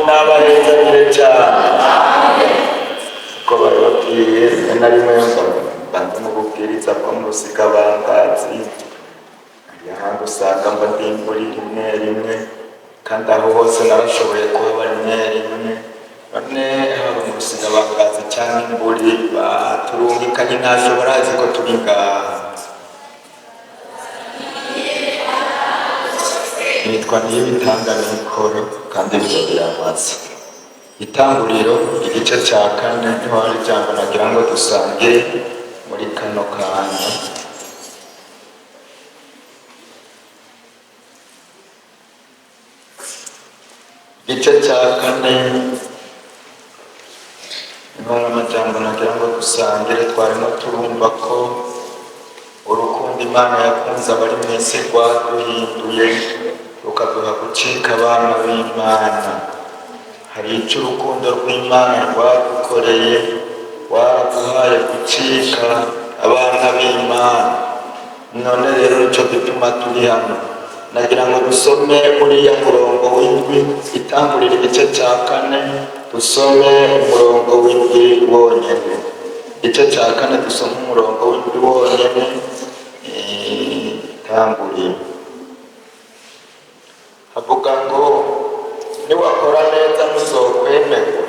Nabahezagire cyane uko bari babwiye. Rimwe na rimwe mbanza mu bubwiriza bwo mu Rusigabangazi, hari ahandi usanga mba ndimburi rimwe rimwe, kandi aho hose narashoboye kuhaba rimwe rimwe. None haba mu Rusigabangazi cyangwa imburi, baturungikanye ntashobora azi ko turi ngaha. Nitwa Niyibitanga Mikoro, kandi ibyo biramaze. Itanguriro igice cya kane niho hari ijambo nagira ngo dusangire muri kano kanya. Igice cya kane niho hari amajambo nagira ngo dusangire. Twarimo turumva ko urukundo Imana yakunze abari mu isi rwaduhinduye, rukaduha gucika abana b'Imana. Hari icyo urukundo rw'Imana rwadukoreye, waraduhaye gucika abana b'Imana. None rero nicyo gituma turi hano. Nagira ngo dusome uriya murongo w'indwi, Itangurira igice cya kane, dusome umurongo w'indwi wonyine. Igice cya kane, dusome umurongo w'indwi wonyine. Itanguriro havuga ngo: "Niwakora neza ntuzokwemerwa,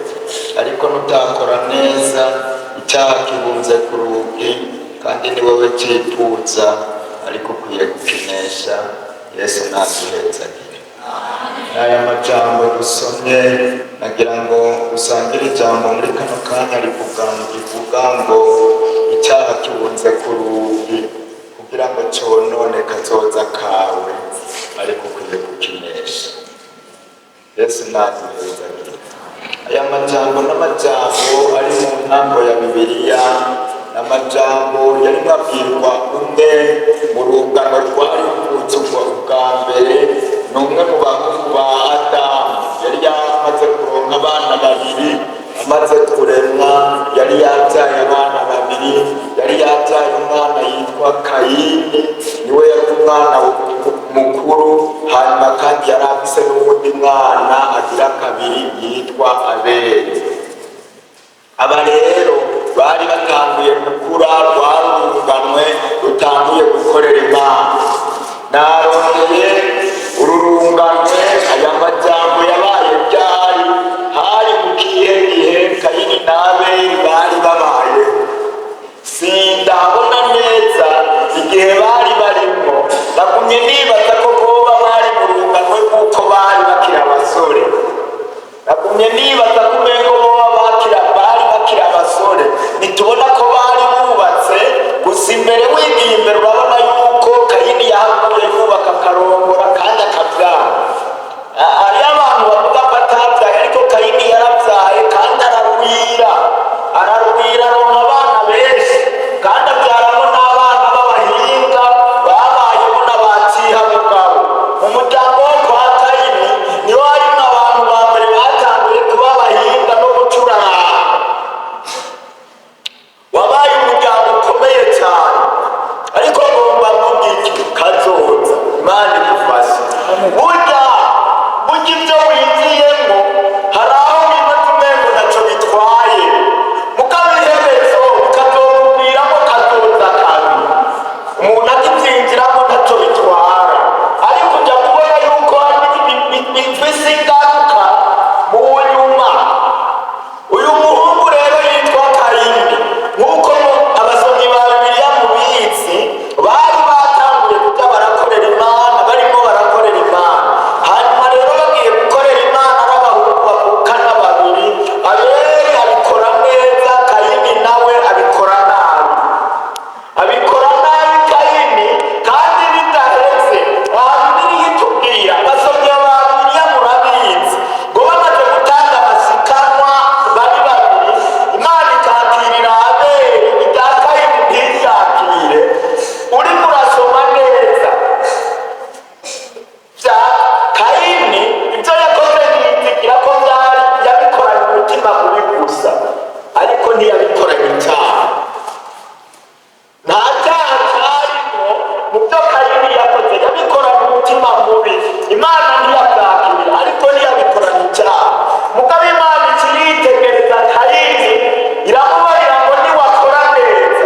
ariko nutakora neza icyaha kibunze ku rugi, kandi ni wowe cyifuza, ariko ukwiye kukinesha." Yesu naduhezagire. Aya majambo dusomye, nagira ngo usangire ijambo muri kano kanya rivuga ngo icyaha kibunze ku rugi kugira ngo conone kazoza kawe, ariko ukwiye kukinesha. Yesu naduhezagire. Aya majambo n'amajambo ari mu ntango ya Bibiliya, n'amajambo yarimo abwirwa umwe mu rungano rwari ruvutse ubwa mbere. Ni umwe mu bahungu ba Adamu, yari yamaze kuronka abana babiri. Amaze kuremwa yari yabyaye abana babiri. Yari yabyaye umwana yitwa Kayini, niwe yari umwana mukuru. Hanyuma kandi yari afise n'uwundi mwana agira kabiri yitwa Abeli. Aba rero bari batanguye gukura, rwarunganwe rutanguye gukorera Imana. Narongeye uru runganwe, aya majambo yabaye ryari? Hari mu kihe gihe Kayini n'Abeli bari babayeho? Sindabona neza igihe bari barimo. Nagumye nibaza ko boba bari mu runganwe kuko bari bakiri abasore. Nagumye nibaza ko umengo boba bari bakiri abasore. Ntitubona ko bari bubatse gusa. Imbere, wigiye imbere, urabona yuko Kayini yahavuye yubaka, akarongora kandi akabyara. Hariyo abantu bavuga ko atabyaye, ariko Kayini yarabyaye kandi ararwira, ararwira, aronka abana benshi, kandi abyaramo n'abana b'abahinga babayemo n'aba Mugabo. Mu muryango wo kwa Kayini niho harimo abantu ba mbere batanguye kuba abahinga no gucuraranga. Wabaye umuryango ukomeye cyane. Ariko ngomba mvuga iki? Kazoza, Imana igufashe. Burya Mugabo Imana ikiritegereza Kayini, iramubarira ngo niwakora neza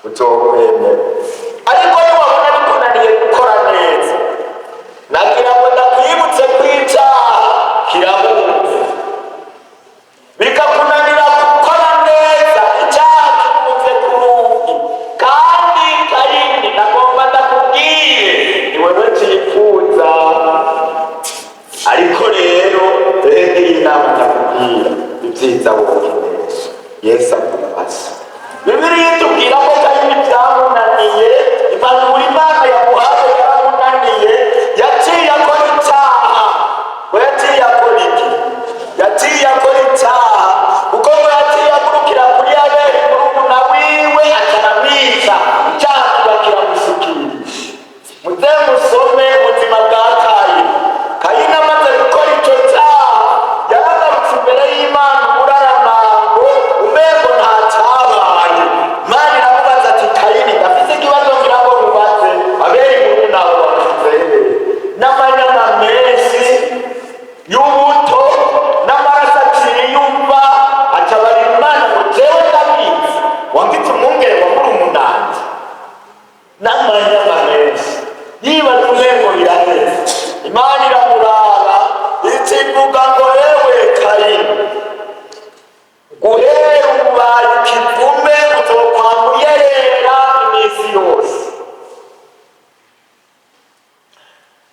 uzokwemera, ariko niwabona bikunaniye gukora neza, nagira ngo ndakwibutse ko icyaha kirabunze, bikakunanira gukora neza, icyaha kibunze ku rugi. Kandi Kayini, nagomba ndakubwire, ni wewe cyifuza. Ariko rero rege y'inama ndakubwira, ibyiza wokinesha. Yesu agufasha. Bibiliya itubwira ko Kayini byamunaniye, impanuro Imana yamuhaye yaramunaniye. Yaciye akora icyaha. Ngo yaciye akora iki? Yaciye akora icyaha, kuko ngo yaciye agurukira kuri Abeli murumuna wiwe, ataramwica. Icyaha kiba kiramusukiriye. Muze musome ubuzima bwa Kayini. Kayini amaze gukora icyo cyaha, yaragarutse imbere y'Imana umuraramango, umengo nta cyabaye. Imana iramubaza ati: "Kayini, ndafise ikibazo ngira ngo mubaze. Abeli murumuna wawe wamushyize hehe n'amanyama menshi y'ubuto n'amaraso aciye yumva?" Acabarira Imana ngo: "Jewe ndabizi, wangitse umwungere wa murumunanje n'amanyama menshi." Yibaza umengo biraheze. Imana iramuraba, ikivuga ngo: "Ewe Kayini, guhera ubaye ikivume, uzokwama uyerera iminsi yose,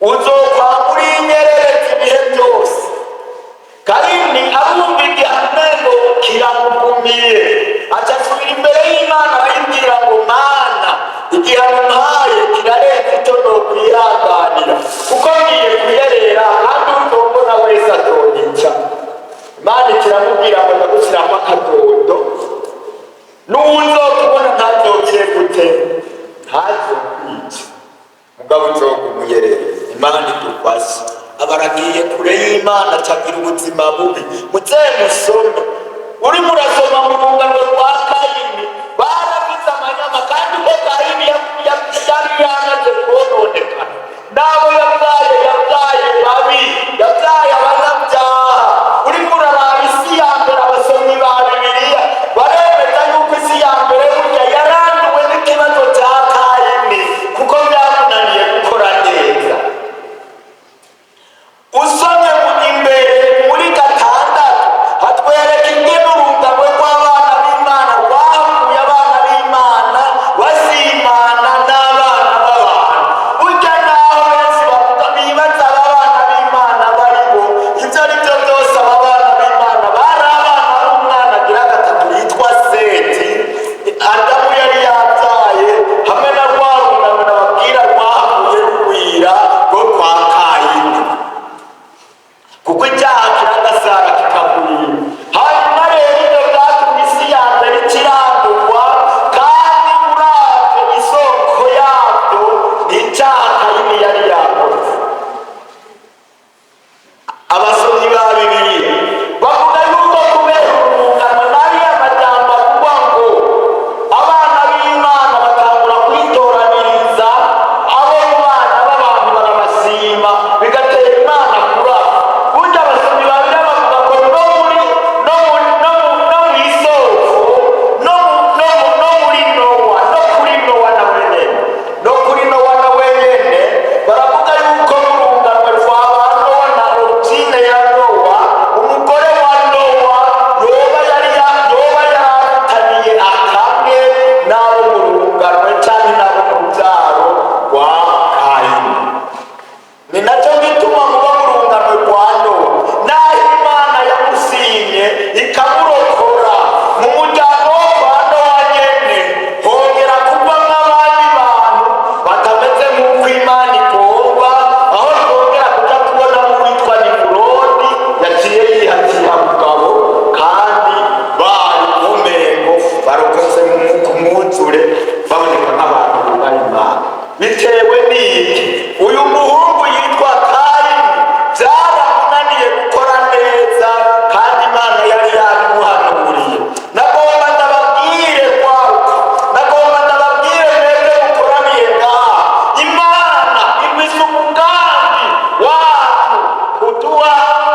uzokwama uri inyererezi ibihe byose." Kayini arumva igihano kiramugumiye, aca asubira imbere y'Imana, arayibwira ngo: "Mana, igihano mpaye kirarenze icyo nokwihanganira, kuko ngiye kuyerera kandi utombona wese atonyica." Imana kiramubwira ngo: "Ndagushyiramo akadodo, n'uwuzokubona ntazogire gute? Ntazokwica, mugabo uzokumuyerera." Imana idufashe. Aba aragiye kure y'Imana, acagira ubuzima bubi. Muze musome, urimo urasoma mu rungano rwa Kayini, barafise amanyama. Kandi uko Kayini yari yamaze kononekana, n'abo yabyaye, yabyaye babi, yabyaye abanyabyaha. Urimo uraraba isi ya mbere, abasomyi ba Bibiliya baremeza yuko isi ya mbere burya yaranduwe n'ikibazo cya Kayini, kuko byamunaniye gukora neza. Usomye mu imbere muri gatandatu, hatwereka ingene urungano rw'abana b'Imana rwahuye, abana b'Imana basimana n'abana b'abantu. Burya naho benshi bavuga bibaza aba bana b'Imana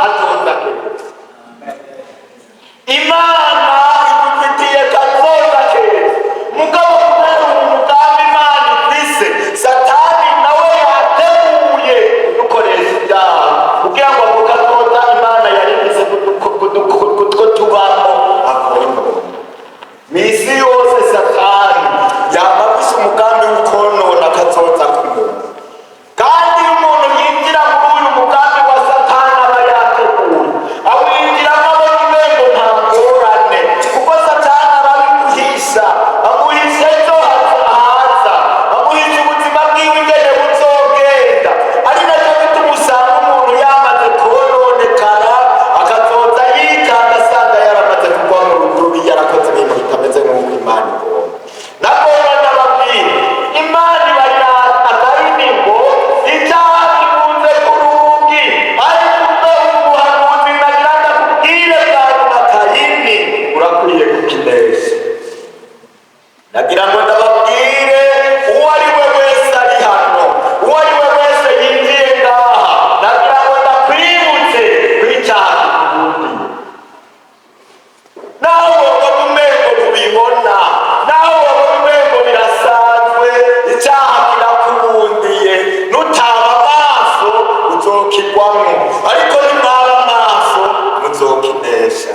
kazoza keza. Imana igufitiye kazoza keza, mugabo kubera umugambi Imana ifise, Satani nawe yateguye kudukoresha ibyaha kugira ngo ako kazoza Imana yari ifise kutwo tubamo akonona. Misi yose Satani yama afise umugambi w'ukonona kazoza k'umuntu. Kandi iyo umuntu yinjira muri uyu mugambi wa Satani aba yateguye, awinjiramo abona umengo nta ngorane, kuko Satani arabiguhisha, aguhisha ejo haza, aguhisha ubuzima bwiwe ingene buzogenda. Ari nacyo gituma usanga umuntu yamaze kononekara, akazoza yikanga asanga yaramaze kugwa mu rudubi, yarakoze ibintu bitameze nk'uko Imana igomba. Nagomba ndababwira, Imana ibarira akayini ngo icyaha kibunze ku rugi, ariko ubwo umuhanuzi nagira ndakubwire bwa nyuma, Kayini, urakwiye kukinesha. Nagira ngo ndababwire, uwo ari we wese ari hano, uwo ari we wese yinjiye ngaha, nagira ngo ndakwibutse ko icyaha kikubundiye. Naho wabona umengo ntubibona, naho wabona umengo birasanzwe, icyaha kirakubundiye. Nutaba amaso uzokigwamwo, ariko nimwaba amaso muzokinesha.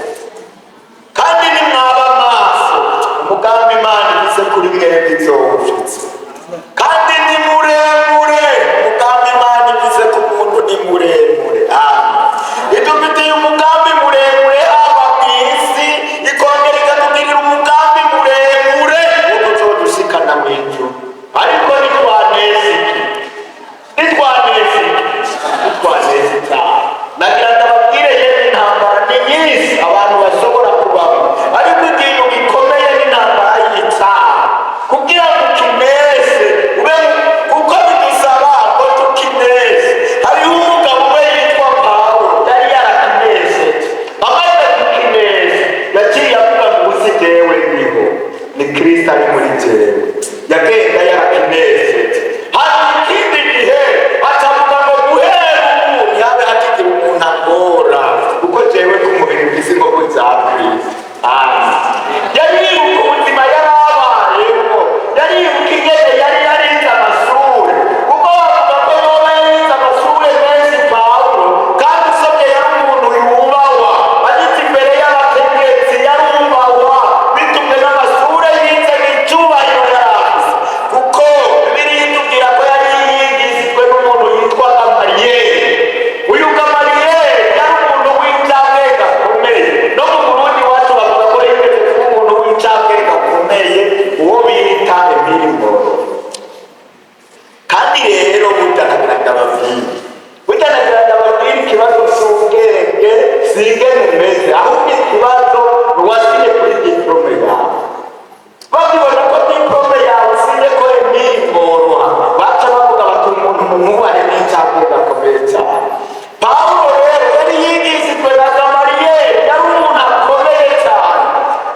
Kandi nimwaba amaso, umugambi Imana ifise kuri mwebwe izowushitse, kandi ni muremure. Umugambi Imana ifise ku muntu ni muremure. Amen. Idufitiye umugambi muremure haba mu isi, ikongera ikatugirira umugambi muremure wo kuzodushikana mu ijuru. Ariko nitwaneza iki? Nitwaneza iki? Nitwaneza icyaha. Nagira ndababwire yewe, intambara ni nyinshi abantu bashobora kubamo, ariko ikintu gikomeye n'intambara y'icyaha. Kugira ngo ukineshe ube, kuko bidusaba ngo tukineshe. Hariho umugabo umwe yitwa Pawulo yari yarakinesheje. Amaze kukinesha, yaciye avuga ngo ubu si jewe ndiho, ni Kristo ari muri jewe. Yagenda yarakinesheje. Hari ikindi gihe acavuga ngo guhera ubu ntihabe hakigira umuntu agora, kuko jewe ku mubiri mfise inkovu za Kristo. Amen. Yari yibuka ubuzima yari abayemo, yari yibuka ingene yari yarize amashuri, kuko bavuga ko yoba yarize amashuri menshi Pawulo. Kandi usomye, yari umuntu yubahwa, ageze imbere y'abategetsi yarubahwa, bitumwe n'amashuri yize n'icyubahiro yari afise, kuko Bibiliya itubwira ko yari yigishijwe n'umuntu yitwa Gamariyeri. Uyu Gamariyeri yari umuntu w'incabwenge akomeye. No mu Burundi iwacu bavuga ko yigeze kuba umuntu w'incabwenge akomeye, uwo bita Emile Mboro. Kandi rero burya nagira ndababwire, burya nagira ndababwire, ikibazo cy'ubwenge si ingene umeze, ahubwo ikibazo ni uwasinye kuri diplôme yawe. Bakibona ko diplôme yawe usinye ko Emile Mboro, baca bavuga bati umuntu mumwubahe, n'incabwenge akomeye cyane. Pawulo rero yari yigishijwe na Gamariyeri, yari umuntu akomeye cyane,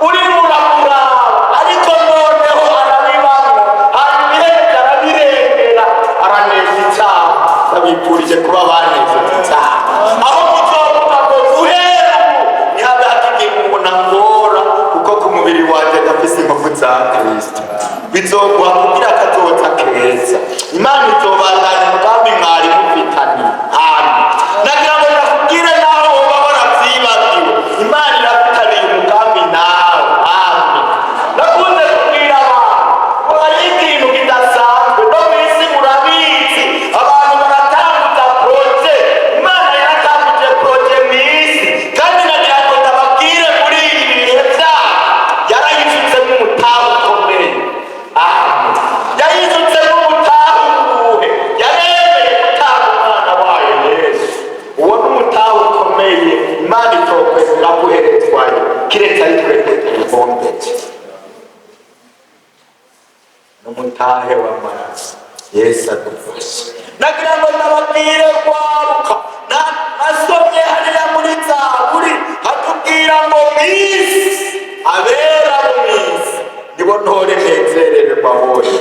urimo uramuraba, ariko noneho arabibamo, hanyuma iherezo arabirengera, aranesha icyaha. Ndabifurije kuba banesheje icyaha, aho muzovuga ngo guhera ubu ntihabe hakigira umuntu angora, kuko ku mubiri wanjye ndafise inkovu za Kristo. Bizoguha kugira akazoza keza. Imana izobandanya umugambi mwari mufitaniye. Amen. Nagira ngo ndakubwire, naho woba waravyibagiwe, Imana irafitaniye umugambi nawe. Amen. Nakunze kubwira abantu ngo hari ikintu kidasanzwe no mu isi. Murabizi, abantu baratanguza projet. Imana yaratanguje projet mu isi, kandi nagira ngo ndababwire, muri ibi bihe byacu yarayisutsemo umutahe ukomeye. Amen. Yayisutsemo umutahe uwuhe? Yaremeye gutanga umwana wayo Yesu. Uwo ni umutahe ukomeye Imana itokwemera guherezwayo, kiretse ari twebwe tuyibombeje n'umutahe w'amaraso. Yesu adufashe. Nagira ngo ndababwire kwaruka, nasomye hariya muri Zaburi, hatubwira ngo mwisi abera mu isi nibo ntore nezererwa bose.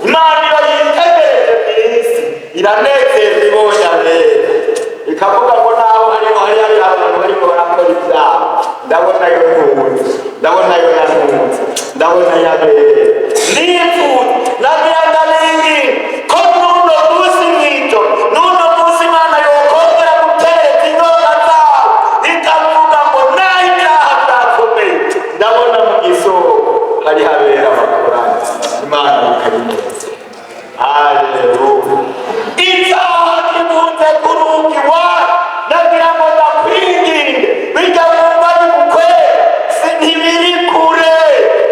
Imana iyo yitegereje mu isi iranezerwa ibonye abera, ikavuga ngo naho hariho hari Ndabona yabere nifuza, nagira ndabingi ko n'uno munsi mw'ijoro, n'uno munsi Imana yokongera gutereka inyota zawe, ikavuga ngo naho ibyaha byakomeye, ndabona mu gisoko hari habera abakorani, Imana ikabinezera. Haleluya! Icyaha kibunze ku rugi wawe. Nagira ngo ndakwinginge, bijya wumva bigukwera, si ntibiri kure,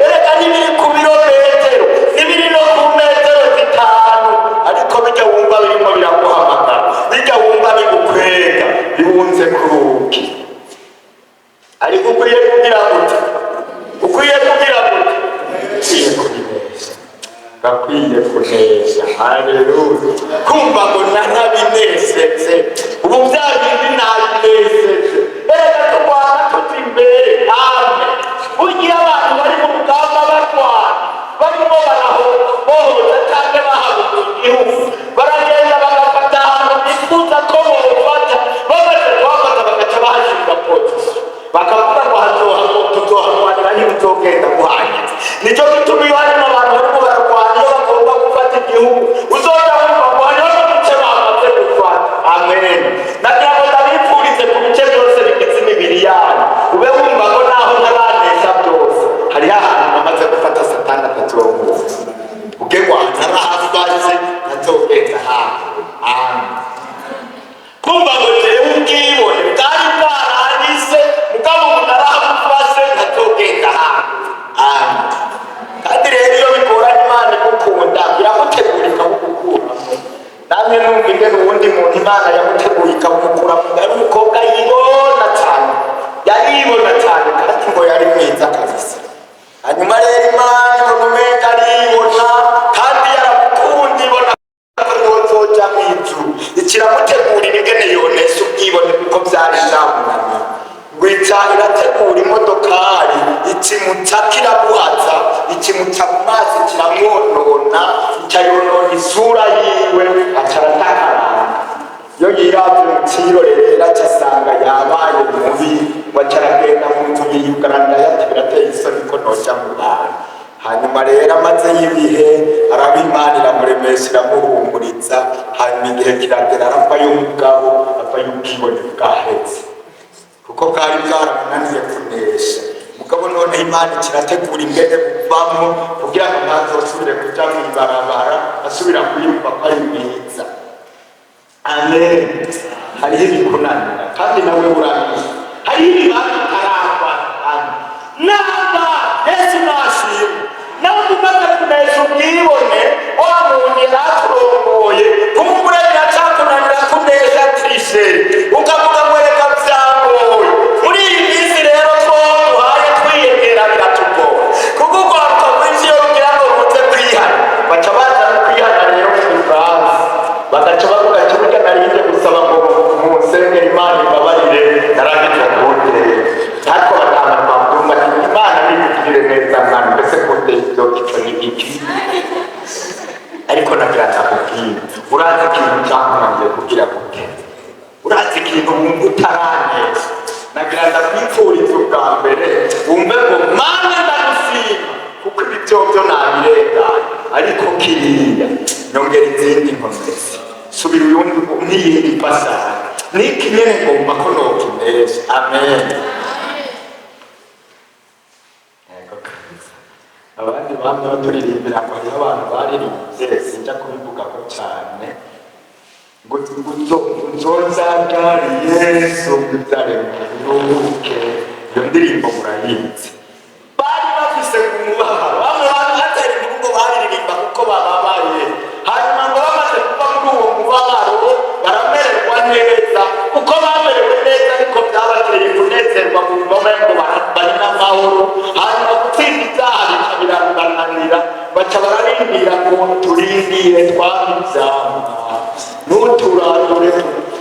erega ntibiri ku birometero, ntibiri no ku metero 5, ariko bijya wumva birimo biraguhamagara, bijya wumva bigukwega, bibunze ku rugi. Ariko ukwiye kugira gute? Ukwiye kugira gute? Ukwiye kubinesha, gakwiye kunesha. Haleluya! Kumva ngo narabinesetse, ubu bya bindi nabinesetse. Erega turwana tuja imbere. Amen. Burya abantu bari mu rugamba barwana, barimo barabohoza cyangwa bahabuka igihugu, baragenda bagafata ahantu bifuza ko bofata. Bamaze kuhafata, bagaca bahashinga position, bakavuga ngo tuzoharwanira ntibizogenda guhanyitse. Nicyo gituma iyo harimo abantu barimo bararwana, iyo bagomba gufata igihugu, uzoja wumva ngo hariho n'ibice bamaze gufata. Amen. Nagira ngo ndabipfurize ku bice byose bigize imibiri yanyu, ube wumva ngo naho ntaranesha byose, hariho ahantu namaze gufata, Satani atazombuza, ubwe ngo ntarahafashe, ntazogenda ahantu. Amen. Kumva ngo jewe ubwibone bwari bwarahise, mugabo ubu narahamufashe, ntazogenda ahantu. Amen. Kandi rero iyo bigoranye, Imana igukunda iragutegura ikabugukuramo. Namwe numva ingene uwundi muntu Imana yamuteguye ikamukuramo. Yari umukobwa yibona cyane, yaribona cyane, kandi ngo yari mwiza kabisa. Hanyuma rero Imana ibona umenga aribona, kandi yaramukunda, ibona ko yozoja mu ijuru, ikiramutegurira ingene yonesha ubwibone, kuko byari byamunaniye. Ngo ica irategura imodokari, ikimuca kiramuhaza, ikimuca mu mazi kiramwonona, icayonona isura yiwe, aca aratakaranga. Iyo yiravye mu kirore rero, aca asanga yabaye mubi. Ngo aca aragenda mu nzu yiyugaranira, yati birateye isoni ko noja mu bantu. Hanyuma rero amaze y'ibihe araba, Imana iramuremesha, iramuhumuriza. Hanyuma igihe kiragera aravayo, umugabo avayo ubwibone bwahetse, kuko bwari bwaramunaniye kunesha. Mugabo noneho Imana kirategura ingene buvamo, kugira ngo ntazosubire kuja mw'ibarabara asubira kwiyumva ko ari mwiza. Amen. Hariho ibikunanira, kandi nawe urabizi, hariho ibibanza utaragwa. Amen. Naba Yesu nashimwe, nawe umaze kunesha ubwibone, wa muntu yarakurongoye, kumbure biracakunanira kunesha tricherie, ukavuga ngo reka byangoye. Muri iyi minsi rero two duhaye twiyegera, biratugora, kuko urwaruka rwinshi iyo rugira ngo ruze kwihana, baca baza no kwihana rero mu Gifaransa, bagaca bavuga ati burya narinje gusaba ngo munsengere Imana imbabarire, narangiza kuwutera. Ariko batanga twakumva ati Imana nibugirire neza mwana, mbese kutera ibyo kico ni iki? Ariko nagira ndakubwira, urazi ikintu cyakunaniye kugira gute? Urazi ikintu wumva utaraneza? Nagira ndakwipfuriza ubwa mbere wumve ngo Mana ndagushima, kuko ibi byobyo nabirenganye, ariko kiriya nyongera izindi nkomezi, subira uyundi n'iyindi mfashanyo, niki nyene ngomba ko nokinesha. Amen. Yego kabisa. Abandi bamwe baturirimbira ngo hariho abantu baririmbye, sinja kubivugako cyane, ngo nzozagari Yesu ibyaremwe biruhuke. Iyo ndirimbo murayizi. Bari bafise umubabaro, bamwe batera inkuru ngo baririmba kuko bababaye. Hanyuma ngo bamaze kuva muri uwo mubabaro baramererwa neza. Uko bamerewe neza ariko byabateye kunezerwa, bumva ngo bari n'amahoro. Hanyuma gutsinda ibyaha bica birabananira, baca bararindira ngo turindire twaba ivyamwa ntuturandure.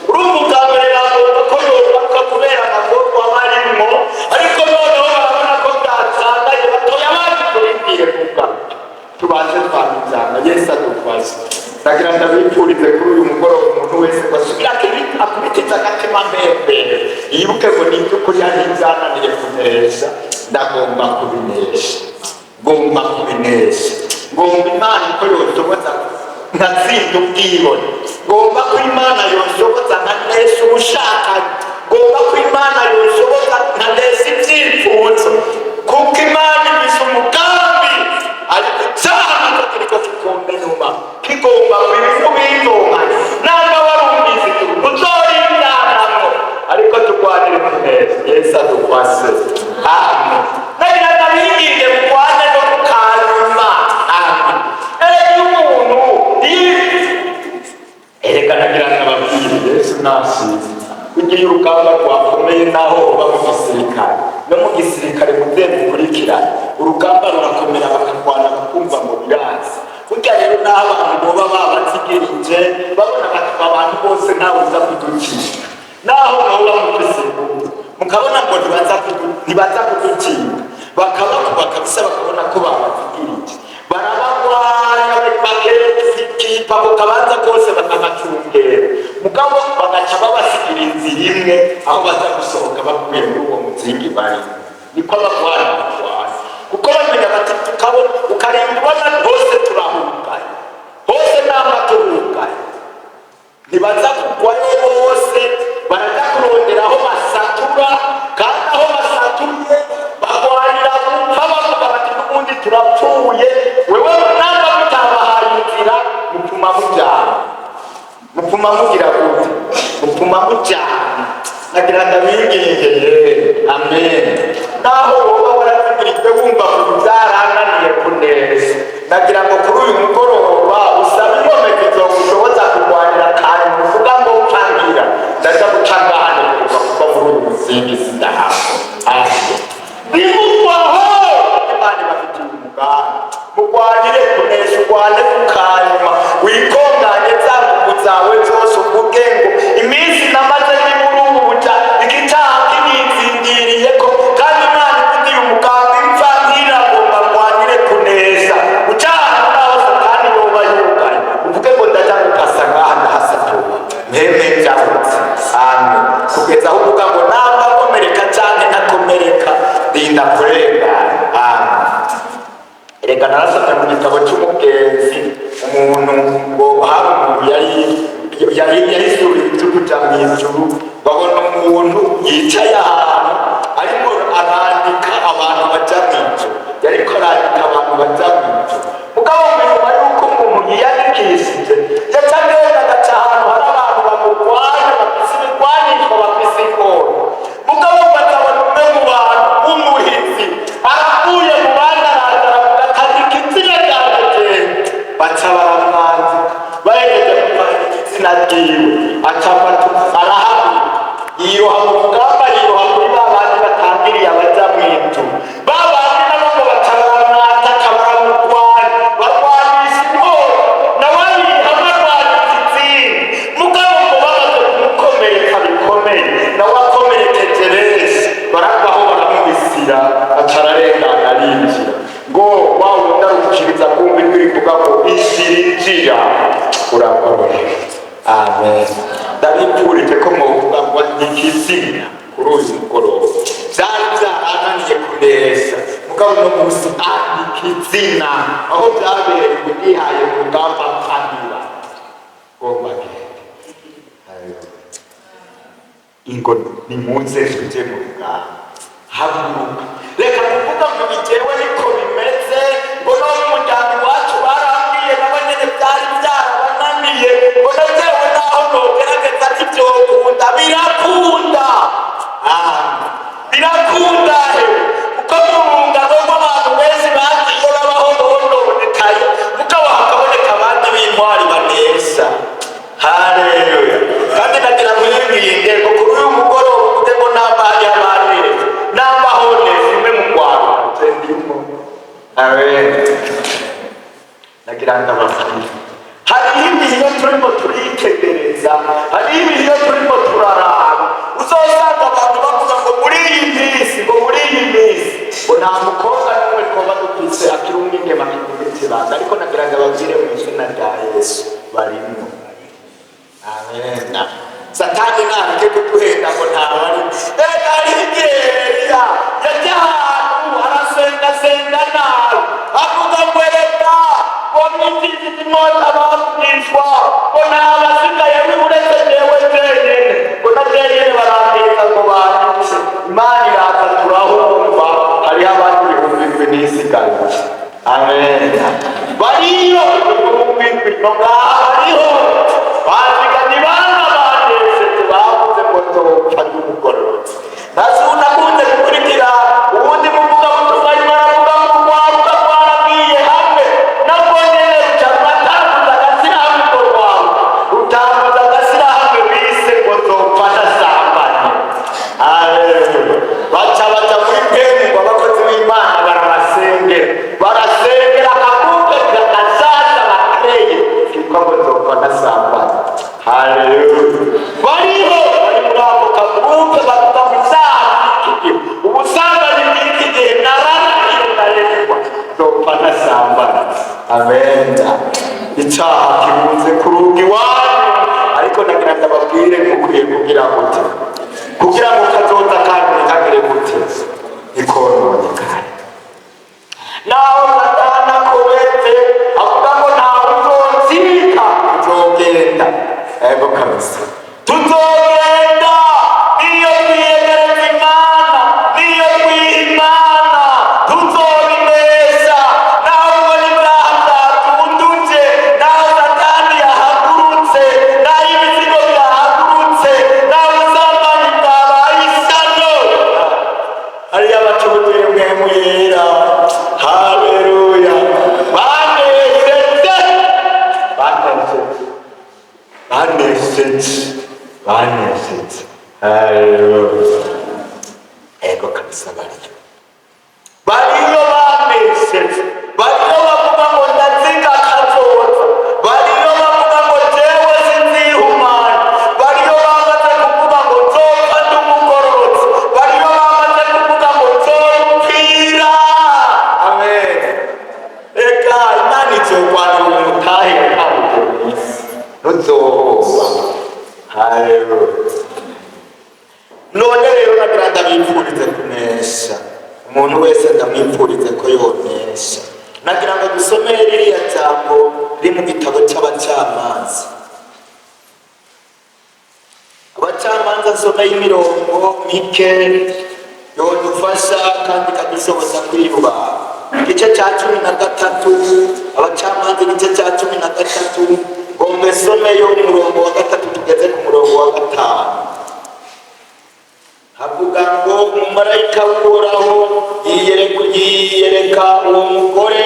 Urumva, ubwa mbere yagomba ko yogaruka kubera amagorwa barimwo, ariko noneho barabona ko byacangaye, batoya abandi turindire kugaruka tubanze twabijyana. Yesu adufashe. Ndagira ndabipfurize kuri uyu mugoroba, umuntu wese ngo asubire akubitize agatima mpembere, yibuke ngo ni iby'ukuri hari ibyananiye kunesha, ndagomba kubinesha. Ngomba kubinesha. Ngomba kubinesha, ngomba Imana ko yoshoboza nkatsinda ubwibone, ngomba ko Imana yoshoboza nkanesha ubushakanyi, ngomba ko Imana yoshoboza nkanesha ibyifuzo, kuko Imana ifise umugambi. Ariko icyaha nacyo kiriko kigomba inyuma, kigomba kubingongana. Namba warumvise igihugu uzorindanamwo, ariko turwanire kunesha. Yesu adufashe, amen. Nagira ndabinginge, murwane no kukanyuma, amen. Erega iyo umuntu erega nagira ndababwire, Yesu nashimye. Kugira urugamba rwakomeye, naho uba mu gisirikare, no mu gisirikare muze mukurikirane, urugamba rurakomera, bakarwana bakumva ngo birazi. Burya rero n'aho abantu boba babategereje, babona bati abantu bose ntawe uza kuducika, naho boba mufise ingufu, mukabona ngo ntibaza kuducika, bakabakuba kabisa, bakabona ko babategereje, barabagwanya, bakekipa ku kabanza kose, bakabacungera, mugabo bagaca babasigira inzira imwe aho baza gusohoka bavuye muri uwo muzingi barimo. Niko abagwana barwana, kuko bamenya bati tukabona, ukarinda ubona hose turahugaye, hose namba tuhugaye, ntibaza kugwayo bose. Baraja kurondera aho basatura, kandi aho basaturiye bagwanira gupfa, bavuga bati n'ubundi turapfuye. Wewe namba mutabahaye inzira, mupfuma mujyana, mupfuma mugira gute? Mupfuma mujyana. Nagira ndabingingeye, amen. Naho woba warazigirijwe, wumva ngo byarananiye kunesha, nagira ngo kuri uyu mugoroba usabe inkomezi zogushoboza kurwanira kanyuma, uvuga ngo mpangira ndaja guca ngahanekurwa, kuko muri uyu muzingi sindahabwa. Amen. Nimugwaho, Imana ibafitiye umugambi. Mugwanire kunesha, urwane ku kanyuma, wikonganye za nguvu zawe zose, uvuge ngo iminsi namaze ndi muri ubu buja, igitaha kinizingiriyeko, kandi Imana ifitiye umugambi, mfa nkiragomba ngwanire kunesha. Ucana naho Satani yoba yugaye, uvuge ngo ndaja gupasa ngaha, ndahasatura mpeme njabutse, amen. Kugeza aho uvuga ngo namba nkomereka canke ntakomereka, rinda kurengana, amen. Erega narasomye mu gitabo cy'umugenzi, umuntu ngo hari umuntu yari yahisuriye ibyo kuja mu ijuru, babona umuntu yicaye ahantu ariko arandika abantu baja mu ijuru, yariko arandika abantu baja mu ijuru. Mugabo nyuma y'uko umuntu yiyandikishije, yaca agenda agaca ahantu hari abantu bamurwanya, bafise ibigwanishwa, bafise inkoni. Mugabo bakabona umwe mu bantu w'umuhizi aravuye mu bandi, araza aravuga akandika izina ryanjye jewe. Baca baramwandika. Bahejeje kumwandika izina ryiwe, aca afata arahaguruka, yiroha mu rugamba, yiroha kuri ba bandi batangiriye abaja mu ijuru. Ba bandi nabo ngo baca baramwataka, baramurwanya, barwanisha inkota, nawe yihamwe arwanisha izindi. Mugabo ngo bamaze kumukomeretsa bikomeye, nawe akomerekeje benshi, baravaho baramubisira, aca ararengana arinjira. Ngo wa wundi arukiriza kumva ijwi rivuga ngo injira, injira, uragororewe, amen. Ndabipfurije ko mwovuga ngo nikizina kuri uyu mugoroba. Byari byarananiye kunesha, mugabo uno munsi andika izina aho byabereye, nihaye mu rugamba, mpanira ngomba gende. Ingo nimuze tuje mu rugamba. Haguruka, reka kuvuga ngo bigewe niko bimeze, ngo no mu muryango iwacu barambwiye, nabo nyene byari byarabananiye, ngo na jewe naho nogerageza ntivyokunda. Birakunda. Ah, birakunda he, kuko mu rungano rw'abantu benshi bagiye babaho bononekaye, mugabo hakaboneka abandi b'intwari banesha. Haleluya! Kandi nagira mwibwinge ngo kuri uyu mugoroba uvuge ngo namba hariho abaneza, namba honeza imwe mu Rwanda, je ndimo, amen. Nagira ndababwira, hariho ibihe iyo turimo turitegereza, hariho ibihe iyo turimo turaraba, uzosanga abantu bavuga ngo muri iyi minsi, ngo muri iyi minsi ngo nta mukobwa n'umwe twoba dufise akiri umwigeme akivuga ikibanga. Ariko nagira ngo ababwire mu izina rya Yesu, barimo, amen. Satani nareke kuduhenda ngo ntawari. Reka, hariho igihe Eliya yajya ahantu arasengasenga nabi. No ngaha bariho baziganye bana banesheje, bavuze ngo nzopfa ndi umugororotsi. Nakunze gukurikira uwundi muvugabutumwa arimo aravuga ngo urwaruka rwaragiye hamwe, narwo nyene ruca ruratanguza agashyirahamwe. Urwo rwaruka rutanguza agashyirahamwe bise ngo nzopfa ntasambanye. Haleluya! Baca baja muri peni ngo abakozi b'Imana barabasengera, barasengera akagupe gashasha bakreye kitwa ngo nzopfa ntasambanye. Haleluya! Bariho, bari muri ako kagurupe bavuga ngo icyaha cy'iki gihe, ubusambanyi bw'iki gihe, nararahiye ndarengwa, nzopfa ntasambanye. Amen. Icyaha kibunze ku rugi iwanyu, ariko nagira ndababwire, mukwiye kugira gute kugira ngo kazoza kanyu ntikagire gute? Ntikononekare. Naho Satani akobetse avuga ngo ntawe uzoncika, tuzogenda. Ego kabisa, tuzogenda. Niyo twiyegereza Imana, niyo twiha Imana, tuzobinesha. Naho ubona ibyaha byatunduje, naho Satani yahagurutse, naho ibizigo byahagurutse, naho ubusambanyi bwabaye ishyano, hariyo abacuruzi mpwemu yera. Haleluya! Banesheje, banesheje, banesheje, banesheje. Haleluya! Ego kabisa, bariyo, bariyo banesheje, bariyo bavuga ngo ndaziga kazoza, bariyo bavuga ngo jewe sinzihumana, bariyo bamaze kuvuga ngo nzopfa ndi umugororotsi, bariyo bamaze kuvuga ngo nzopfira. Amen. Reka Imana izokwanira umutahe yatanguje mu isi, ntuzohomba. Haleluya! None rero nagira ndabipfurize kunesha. Umuntu wese ndamwipfurize ko yonesha. Nagira ngo dusome ririya jambo riri mu gitabo cy'Abacamanza. Abacamanza, nsomeye imirongo mike yodufasha kandi ikadushoboza kwiyubaha. Igice cya 13, Abacamanza igice cya 13, ngombe someyo umurongo wa 3 tugeze ku murongo wa 5. Havuga ngo umumarayika w'Uhoraho yiyereka uwo mugore,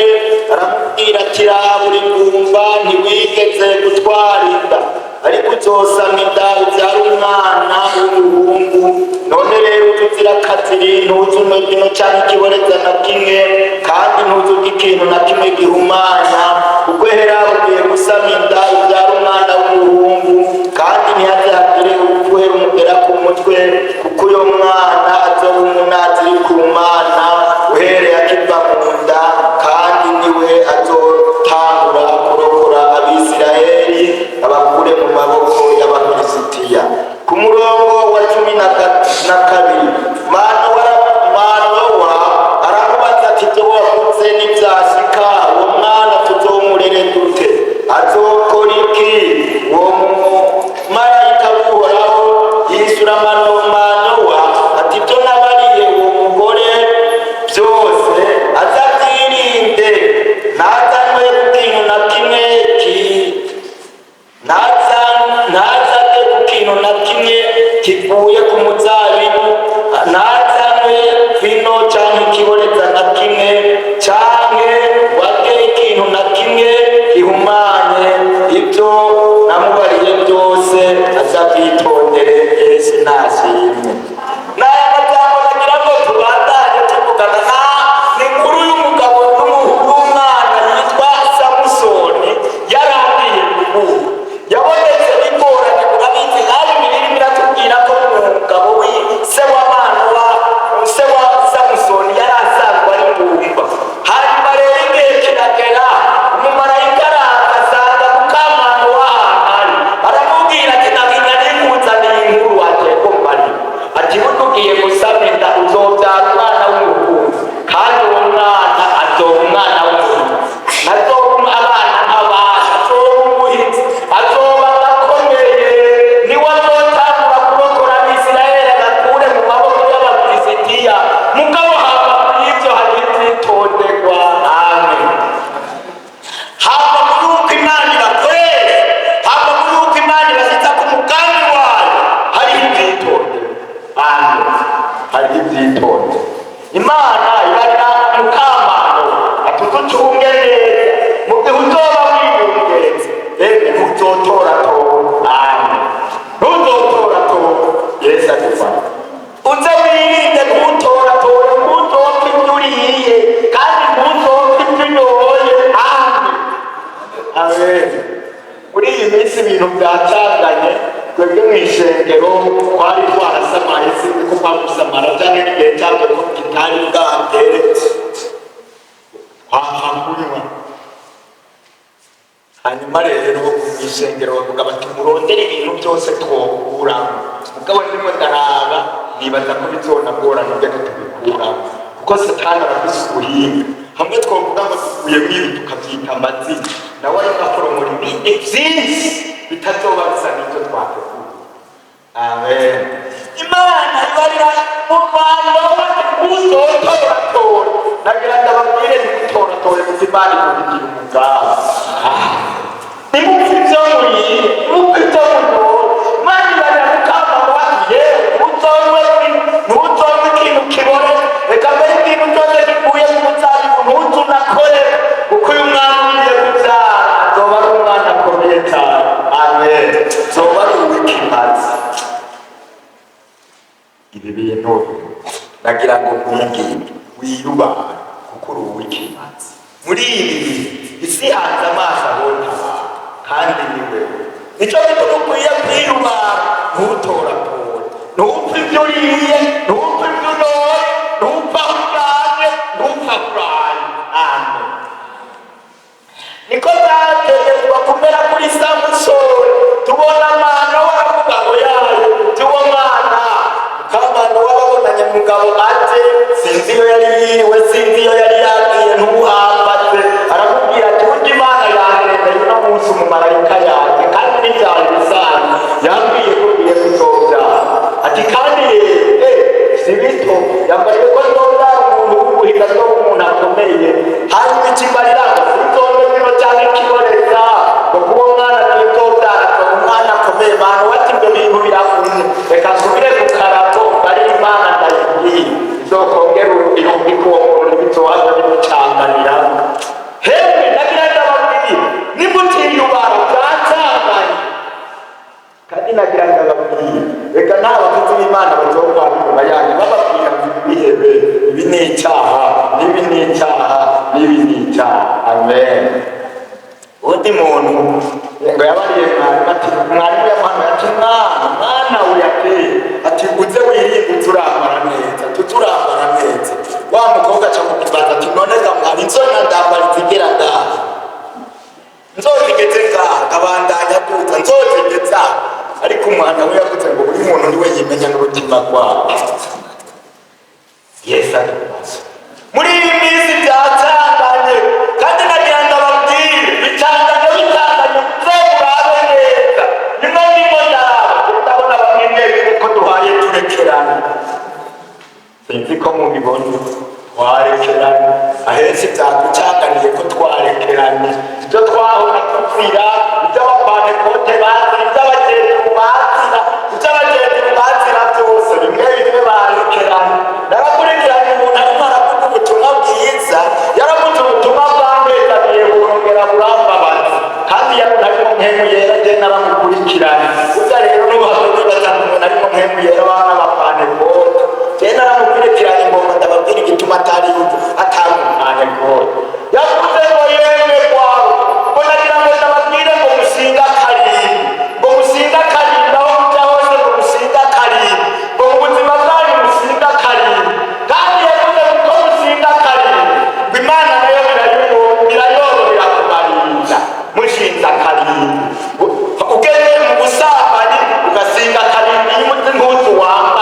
aramubwira ati: "Raba, uri ingumba, ntiwigeze gutwara inda, ariko uzosama inda ubyara umwana w'umuhungu. None rero uze uzira akaziri, ntuzunywe vino canke ikiboreza na kimwe, kandi ntuzurye ikintu na kimwe gihumanya, kuko hera ugiye gusama inda ubyara umwana w'umuhungu, kandi ntihazagire urupfuhe rumugera ku mutwe, kuko uyo mwana azoba umunaziri ku Mana uhereye akiva mu nda, kandi niwe azotangura kurokora Abisirayeli abakure mu maboko y'Abafilisitiya." Ku murongo wa 12, Manowa aramubaza ati: "Ibyo wavuze nibyashika, uwo mwana tuzomurere dute? Azokora iki?" Uwo mumarayika w'Uhoraho yishyura Manowa ati: "Ibyo nabariye uwo mugore byose azabyirinde, ntazanywe ku kintu na kimwe ntazate ku kintu na kimwe kivuye ku muzabibu, ntazanywe vino canke ikiboreza na kimwe, canke wage ikintu na kimwe gihumanye. Ibyo namubariye byose azabyitondere." Yesu nashimwe. N'aya majambo nagira ngo tubandanye tuvugana na ni inkuru y'umugabo w'umwana yitwa Samusoni. Yarangiye kuvuka, yabonetse bigoranye. Murabizi, nabi Bibiliya iratubwira ko umugabo we, se wa Manowa, se wa Samusoni, yari asanzwe ari ngumba. Hanyuma rero igihe kiragera, umumarayika araza asanga mukamana w'ahantu ari, aramubwira ati: "Nagina nikuzaniye inkuru." Ati: "Ko mbari." Ati: "Burya ugiye gusama inda, uzobyara umwana w'umuhungu, kandi uwo mwana azoba umwana w'umuntu, ntazoba abana nk'abana, azoba umuhinzi, azoba adakomeye, niwe azotangura kurokora Abisirayeli agakure mu maboko y'Abafilisitiya." Mugabo hava muri ibyo hari ibyitonderwa. Amen. Hava muri uko Imana ibakoresha. Amen. Hariho ibyitonde. Imana ibarira mukamano ati uducunge neza mu gihe uzoba wiyungenze, emwe ntuzotoratora. Amen. Ntuzotoratora. Yesu adufashe. Uze wirinde ntutoratore, ntuzopfa ibyo uriye kandi ntuzopfa ibyo unyoye. Amen, amen. Muri iyi minsi ibintu byacanganye. Twebwe mu ishengero twari twarasamaye, sinzi ko twagusamara cyangwa n'igihe cyabyo ko kitari bwatere, twapfa kunywa. Hanyuma rero mu ishengero bavuga bati murondere ibintu byose twokuramo. Mugabo ndimo ndaraba, nibaza ko bizonagorana ingene tubikuramo, kuko Satani arafise ubuhinga. Hamwe twovuga ngo dukuyemo ibi tukabyita amazina, nawe ariko aforomora ibindi byinshi bitazoba bisa n'ibyo twateguye. Amen. Imana ibarira mu Rwanda uzotoratora. Nagira ndababwire, ntitutoratore, kuko Imana ikubitira umugambi. Nimupfa ibyo muriye, nimupfa ibyo munyoye. Imana ibarira mukama bati yewe ntuzonywe, ntuzonywe ikintu kibone, reka mbere ikintu cyose gikuye mu muzabibu ntuzunakore, kuko uyu mwana ugiye kubyara azoba ari umwana akomeye cyane. Amen. Zoba ari uw'ikimazi. Ibi bintu nagira ngo nkwinginge wiyubahe, kuko uri uw'ikimazi. Muri ibi bihe isi hanze amaso abona abantu, kandi ni wewe. Nicyo gituma ukwiye kwiyubaha, ntutoratore, ntupfe ibyo uriye, ntupfe ibyo unoye, ntupfe aho uryamye, ntupfe aho uraye. Amen. Niko byategetswe kumera kuri Samusoni. Tubona amana waravuga ngo yayo tuwo mwana kamana wababonanye mugabo ate, sinzi iyo yari yiriwe, sinzi iyo yari yagiye, ntuhambaze. Aramubwira ati burya Imana yandereye uno munsi umumarayika yanjye, kandi ntibyari bisanzwe, yambwiye ko ngiye kuzobyara. Ati kandi rero si bito, yambariye ko nzobyara umuntu w'ubuhinga, zo umuntu akomeye. Hanyuma ikimarira ngo sinzombe bino cyangwa ikiboneza, ngo kuba umwana agiye kuzobyara ngo umwana akomeye. Mana wati ibyo bintu biravunye, reka nsubire ku karago bari Imana ndayibwiye izokongera irungika uwo muntu, bizohaza bimucanganira. Hemwe nagira ndababwire, nimutiyubara byacanganye. Kandi nagira ndababwire, reka nta bakozi b'Imana bazokwana inyuma yanyu bababwira ngo ibi bihebe, ibi ni icyaha, n'ibi ni icyaha, n'ibi ni icyaha. Amen. Undi muntu ngo yabariye mwarimu, ati mwarimu yamuhanuye ati mwana, mwana uyateye, ati uze wirinde uze urambara neza, tuze urambara neza. Wa mukobwa aca mukibaza ati none ga mwari, nzona ndambara izigera ngaha, nzozigeze ngaha, nkabandanya duza, nzozigeza? Ariko umwana we yavuze ngo buri muntu niwe yimenya n'urutima rwawe. Yesu adufashe. Muri iyi minsi byacanganye, kandi nagira ngo ababwire bicanganye, bitanganye, muze murabe neza. Nimwe ndimo ndaraba, ndabona bamwe mwebwe ko duhaye turekerana, sinzi ko mubibona. Twarekeranye ahenshi, byaducanganiye ko twarekeranye. Ibyo twahora tuzira, ibyo Abapantekote bazira, ibyo abagenzi bazira, ibyo abagenzi bazira byose, bimwe bimwe barekeranye. Narakurikiranye umuntu arimo aravuga ubutumwa bwiza, yaravuze ubutumwa bwambezabiye, burongera burambabaza, kandi yari arimo Mpwemu Yera. Jye naramukurikiranye. Burya rero nubaza nibaza ngo umuntu arimo Mpwemu Yera bana b'Abapantekote. Jye naramukurikiranye, ngomba ndababwira igituma atari atari Umupantekote. Yavuze ngo yemwe kwawe, ngo nagira ngo ndababwire ngo mushinga akarindwi, ngo mushinga akarindwi aho muja hose, ngo mushinga akarindwi, ngo mu buzima bwanyu mushinga akarindwi. Kandi yavuze ngo uko mushinga akarindwi, ngo Imana nayo birayorohera kubarinda. Mushinze akarindwi, ugeze mu busambanyi ugasinga akarindwi y'umuti ntuzu wambaye.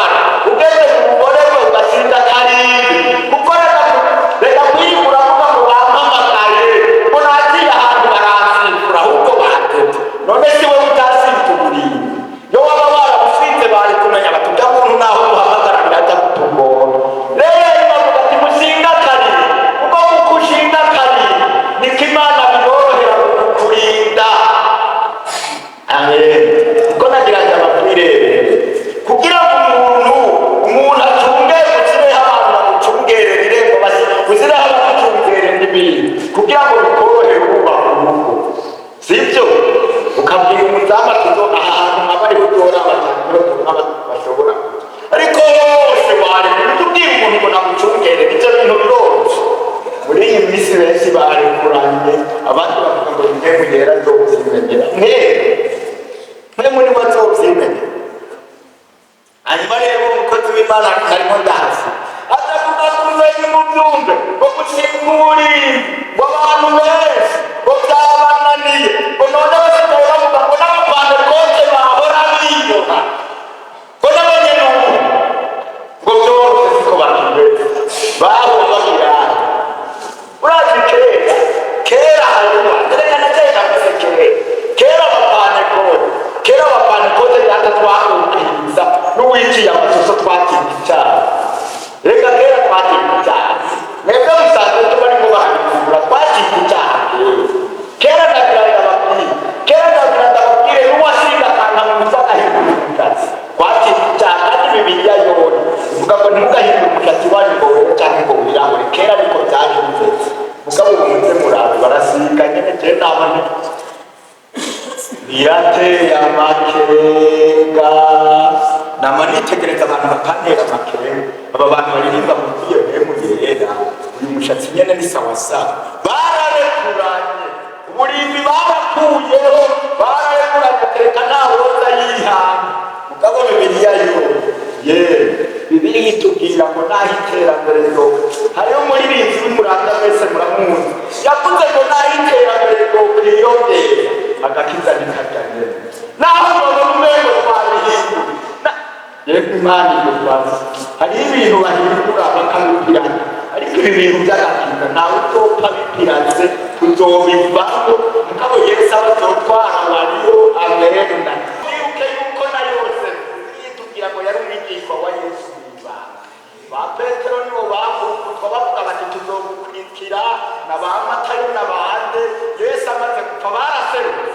Yudasi azavuga kumenya umubyumve ngo gushingura ngo abantu benshi ngo byabananiye, ngo none basigaye bavuga ngo n'abapantekote bahora biyoha, ngo n'abanyenubu ngo byoroshye siko bakimeze bahora bagirana. Urazi kera kera, hanyuma reka na kera kera kera abapantekote, kera abapantekote data twahukiriza n'uwiciye amasoso twatinda icyaha. Reka kera twatinda icyaha, mwebwe musanzwe tuba ariko barabikura, twatinda icyaha kera. Ndagira ndababwire, kera ndagira ndababwire, n'uwasinda akankamuza agahindura umushatsi, twatinda icyaha. Kandi Bibiliya yona ivuga ngo ntimugahindure umushatsi wanyu ngo were cyangwa ngo wirabure. Kera niko byari bimeze, mugabo ubu muze murabe barasiga nyene. Jewe nabone birateye amakenga, nama nitegereza abantu bakantera amakenga. Aba bantu baririmba mu iyo mpemu yera, uyu mushatsi nyene ni sawasawa. Bararekuranye, uburimbi barakuyeho, bararekuranye, tereka ntawoza yihanga. Mugabo Bibiliya yo ye, Bibiliya itubwira ngo naho iterambere ryo, hariho umuririmbyi w'umuranda wese muramuzi, yavuze ngo naho iterambere ryo kwiyongera, agakiza ntikarya nyene, naho none umengo twabihindura. Yego, Imana idufashe. Hariho ibintu bahindura bakabipirata, ariko ibi bintu by'agakiza ntawe uzopfa bipirate, tuzobivamo. Mugabo Yesu aba azotwara wariyo. Amena. Wibuke yuko na Yosefu yitubwira ngo yari umwigishwa wa Yesu mw'ibanga. Ba Petero nibo bakukutwa bavuga bati tuzogukurikira, na ba Matayo na bande. Yesu amaze gupfa baraserutse.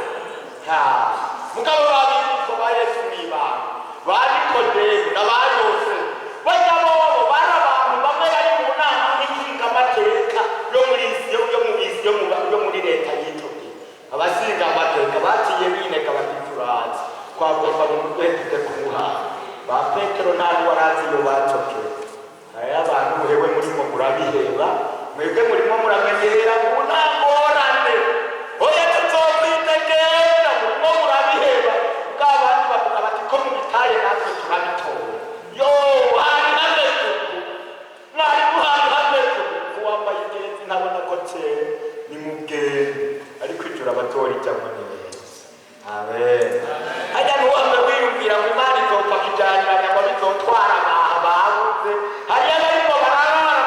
Mugabo babigishwa ba Yesu mw'ibanga, ba Nikodemu na ba Yosefu, bajya bobo bari abantu bamwe bari mu nama nk'ishingamateka yo muri yo yo mu isi yo muri leta y'Itoki. Abashinga amateka baciye bineka bati turazi twagomba mu mutwe tujye kumuhanga. Ba Petero nta n'uwarazi iyo bacokeye. Hariho abantu hewe murimo murabiheba, mwebwe murimo muramenyera ubu nta ngorane, oya tuzokwitegera, murimo murabiheba. Bwa bandi bavuga bati ko mubitaye natwe turabitora. Yo hari hameze uku, mwarimu, hari hameze uku. Wambaye ingenzi ntabona ko kera ni mu bwenge, ariko ijuru abatora ijyamo ni heza. Amen. Hajya ntuwambe wiyumvira ngo Imana izopfa kijyaniranya ngo bizotwara abaha babuze. Hariyo abarimo bararara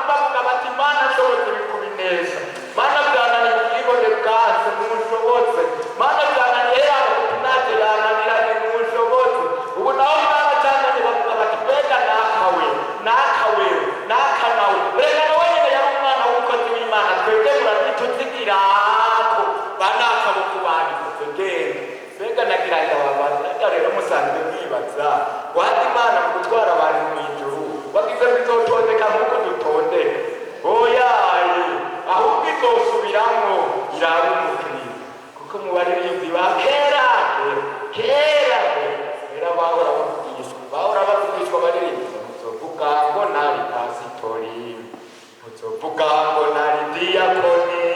bavuga bati Mana nshobotse ibikubineza, Mana byananiye, ubwibone bwanse ntushobotse, Mana byananiye, yaba kutunate yananiranye ntushobotse. Ubu naho bwaracanganye bavuga bati mbega nakawe nakawe naka nawe, reka nawe nyine yari umwana w'umukozi w'Imana, twebwe murazituzigirako banakaboko babivuze genda. Mbega nagira ndababaza, ariko rero musanzwe mwibaza wahati Imana mu gutwara abantu mu ijuru wagize ngo izotondeka nk'uko dutondeka? Oyaye, ahubwo izosubiramwo iraba umukiriya, kuko mu baririmbyi ba kera kera kera bahora bavugishwa, bahora bavugishwa abaririmbyi: muzovuga ngo nari pasitori, muzovuga ngo nari diyakoni,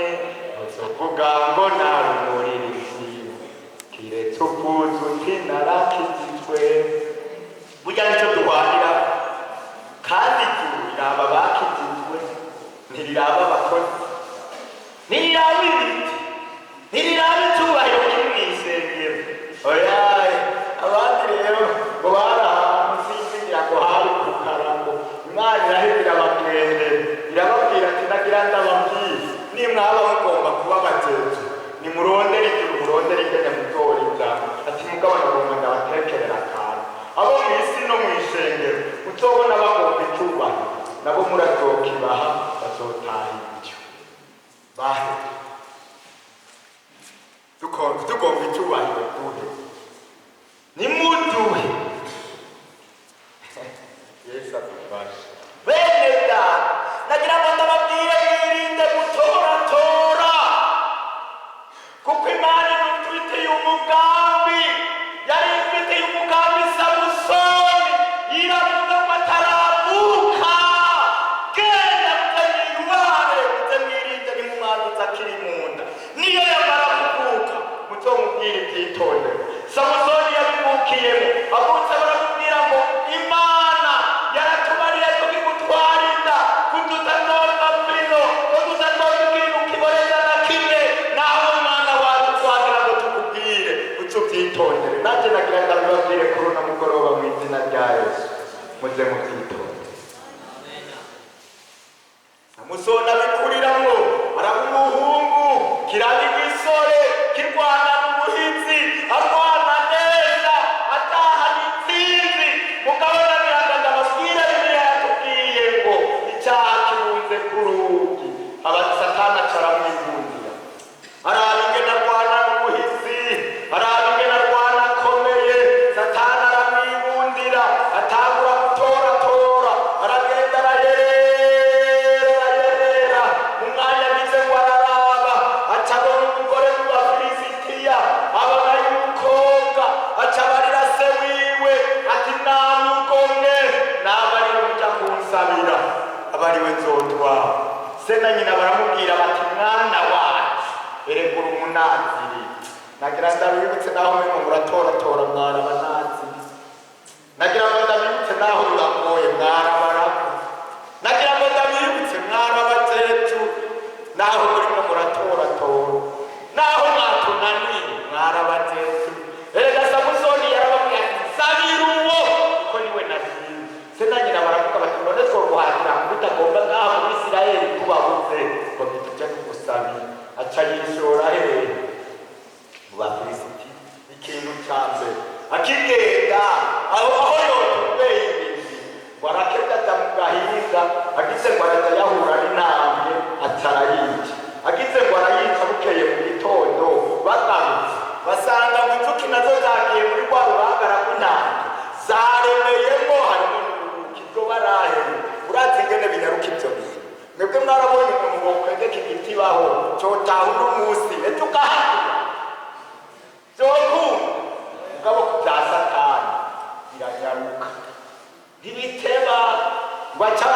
muzovuga ngo nari umuririmbyi, kiretse uvuze uti narakijijwe. Burya nicyo duhwanira, kandi ijuru riraba abakijijwe, ntiriraba abakozi, ntiriraba ibiti, ntiriraba icyubahiro kiri mu isengero. Oyaye, abandi rero ngo bari ahantu sinzi, ngira ngo hari ku karago, Imana iraheza irabagendera, irababwira ati nagira ndababwire, nimwaba mugomba kuba abajeje nimurondere ijuru, murondere ingene muzorija. Ati mugabo nagomba ndabatekerera akantu, abo mu isi no mu ishengero uzobona bagomba icyubahiro nabo murazokibaha, bazotaha ibyo bahe. Tugomba icyubahiro duhe, nimuduhe. Yesu adufashe. Bene data, nagira ngo ndababwire mwirinde gutoratora, kuko Imana idufitiye umugambi. Yari ifitiye umugambi Samusoni, iravuga ngo ataravuka genda muze mwiyubare, muze mwirinde, nimumwanduza akiri mu nda, niyo yamara kuvuka muzomubwire ibyitondere. Samusoni yabivukiyemo, avutse baramubwira ngo Imana yaratubariye. Nagira ndabibabwire kuri uno mugoroba mu izina rya Yesu, muze mubyitonde. Samusoni abikuriramwo, araba umuhungu, kiraba igisore, kirwana n'ubuhinzi, arwana neza, atahana intsinzi. Mugabo nagira ngo ndababwire, Bibiliya yatubwiye ngo icyaha kibunze ku rugi, aba Satani aca aramwibundira. Araba ingene arwana n'ubuhizi, araba ingene arwana akomeye, Satani aramwibundira, atangura gutoratora, aragenda arayerera, arayerera. Mu mwanya agize ngo araraba, aca abona umugore w'Abafilisitiya, abona y'umukobwa, aca abarira se wiwe ati: "Namugomwe nabarira uja kunsabira aba ariwe nzotwara." Se na nyina baramubwira bati: "Mwana wacu, eregura umunaziri." Nagira ndabibutse, naho mwe muratoratora, mwara abanaziri. Nagira ngo ndabibutse, naho bibagoye, mwara baraku. Nagira ngo ndabibutse, mwara abakecuru, naho murimo muratoratora, naho mwatunaniye, mwara abakecuru. Erega Samusoni yarababwira ati: "Sabira uwo, kuko niwe nashimye." Se na nyina baravuga bati: "None twoguhatira kubitagomba ngaha muri Isirayeli tubabuze ngo ntitujye kugusabira?" Aca yishora hehe? Mu Bafilisiti. Ikintu cya mbere akigenda aho yotumbeye imizi, ngo arakebya, aja mu gahinga, agize ngo araja yahura n'intambwe, aca arayica. Agize ngo arayica, bukeye mu gitondo bagarutse basanga mu inzuki nazo zagiye muri rwa rubangara rw'intambwe, zaremeyemo, harimo n'ubuki bwo baraheye. Urazi ingene binyaruka ibyo bintu? Mwebwe mwarabonye umuntu wokwegeka igiti baho cotaha uno munsi, ejo ukahagura, vyokunda. Mugabo ku bya Satani biranyaruka, ntibiteba. Ngo aca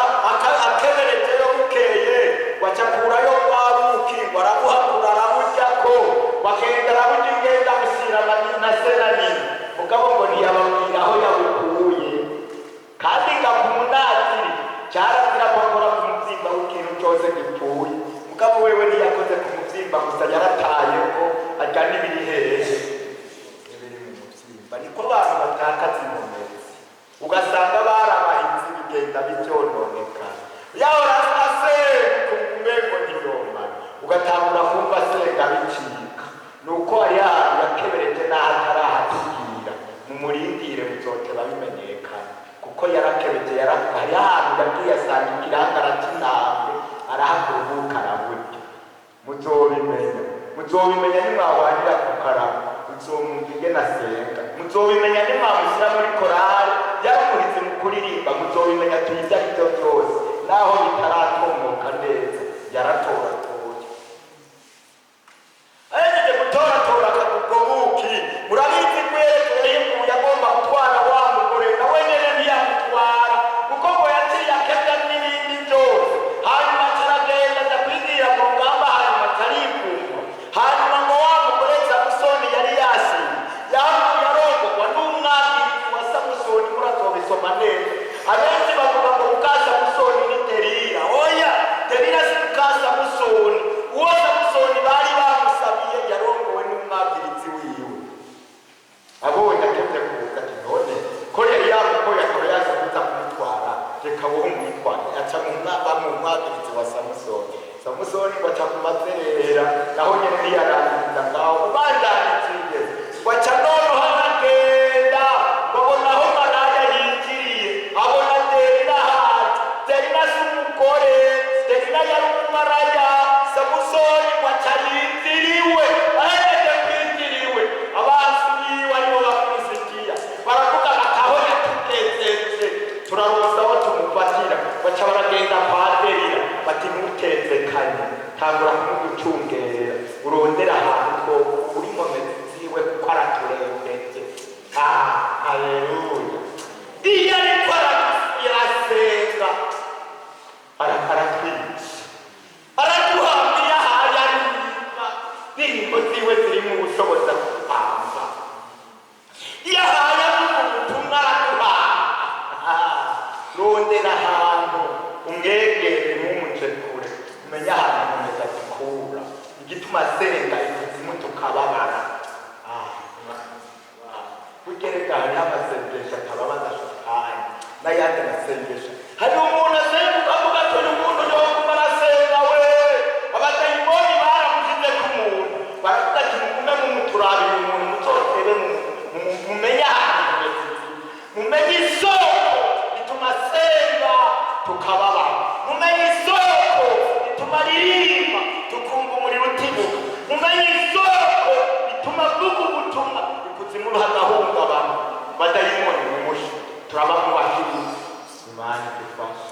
akeberejeyo, bukeye ngo aca akurayo rwa buki, ngo arabuhakura, araburyako, ngo agenda araburya, ingenda amushyira na se na nyina. Mugabo ngo ntiyababwira aho yabukuye. Kandi nga ku munaziri cyarazira ko akora ku mubyimba w'ikintu cyose gipfuye. Mugabo wewe ntiyakoze ku mubyimba gusa, yaratayeko arya n'ibiri hehe? N'ibiri mu mubyimba. Niko abantu batakaza inkomezi, ugasanga barabahinzi bigenda bibyononekara. Yahora asenga umengo ntiyomara, ugatangura kumva asenga bicika. Nuko hari ahantu yakebereje n'aho atarahatubwira, mumurindire, muzoteba bimenyekana, kuko yarakebeje. Hari ahantu yagiye asanga ikirangara cy'intambwe, arahakuruhuka, araburya. Muzobimenya, muzobimenya nimwahwanira ku karabo, muzomwumva ingene asenga. Muzobimenya nimwamushyira muri korali, yaramuhize mu kuririmba. Muzobimenya tuyize ari byo byose, naho bitaratomoka neza. Yaratoratoye, ahejeje gutoratora ubwo buki, murabizi ko yerekeye agomba gutwara wa mugore, nawe nyene ntiyamutwara, kuko ngo yaciye akebya n'ibindi byose. Hanyuma acaragenda aja kwigira mu rugamba, hanyuma acarifungwa. Hanyuma ngo wa mugore Samusoni yari yashimye yahavuye arongorwa n'umwabirizi wa Samusoni. Murazobisoma neza. Abenshi bavuga ngo muka Samusoni ni Delila. Oya, Delila si muka Samusoni. Uwo Samusoni bari bamusabiye yarongowe n'umwabirizi wiwe. Abonye akebye kuza, ati: "None ko yari yamukoye, akaba yaje kuza kumutwara, reka wowe umwitware." Aca mu mwaba mu mwabirizi wa Samusoni. Samusoni ngo aca kumazerera, naho nyene ntiyarangiriza ngaho, ubandanije ngo aca noneho aragenda, ngo abona aho maraya yinjiriye, abona Delila haje. Delila si umugore, Delila yari umumaraya. Samusoni ngo aca yinjiriwe. Ahereje kwinjiriwe, abansi biwe aribo Bafilisitiya baravuga bati: "Aho yatugejeje turaronsa aho tumufatira." Baca baragenda kwa Delila bati: "Ntutezekanye, tangura kumugucungera, urondera ahantu two uri inkomezi ziwe, kuko araturembeje." Ah, haleluya! Iyo ariko arasenga, aratwica, araduhamba. Iyo ahaye aririmba, indirimbo ziwe zirimo ubushobozi bwo iyo ahaye avuga ubutumwa, araduhamba. Rondera ahantu umwegere, ntumuce kure, umenye ahantu inkomezi azikura, igituma asenga ikuzimu tukababara. Ah, burya Hariho amasengesho atababaza Satani n'ayandi masengesho. Hari umuntu asenga ukavuga ati uyu muntu yoguma arasenga we, abadayimoni baramushize ku muntu, baravuga ati mugume mumuturabira umuntu, muzotebe mumenye ahantu, mumenye isoko ituma asenga tukababara, mumenye isoko ituma aririmba tukumva umuriro utibuka, mumenye isoko ituma avuga ubutumwa ikuzimu hagahungabana. Badayimoni mumushe, turaba mubakiriza. Imana idufashe.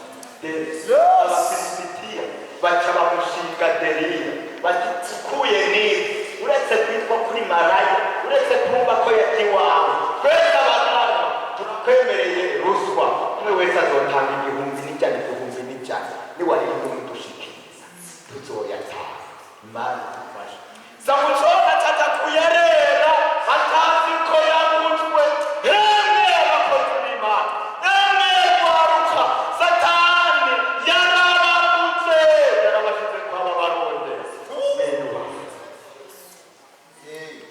Abafilisitiya baca bamushinga Delila bati ukuye niba uretse kwitwa kuri maraya, uretse kumva ko yagiye iwawe, twese abagana turakwemereye ruswa, umwe wese azotanga 1000 n'100, 1000 n'100, niwarinda umudushikiriza tuzoyatanga. Imana idufashe. Samusoni acaja kuyerera atazi ko yaguzwe. Hemwe abakozi b'Imana, emwe rwaruka, Satani yarabagutse, yarabashize kwaba barondera menuba,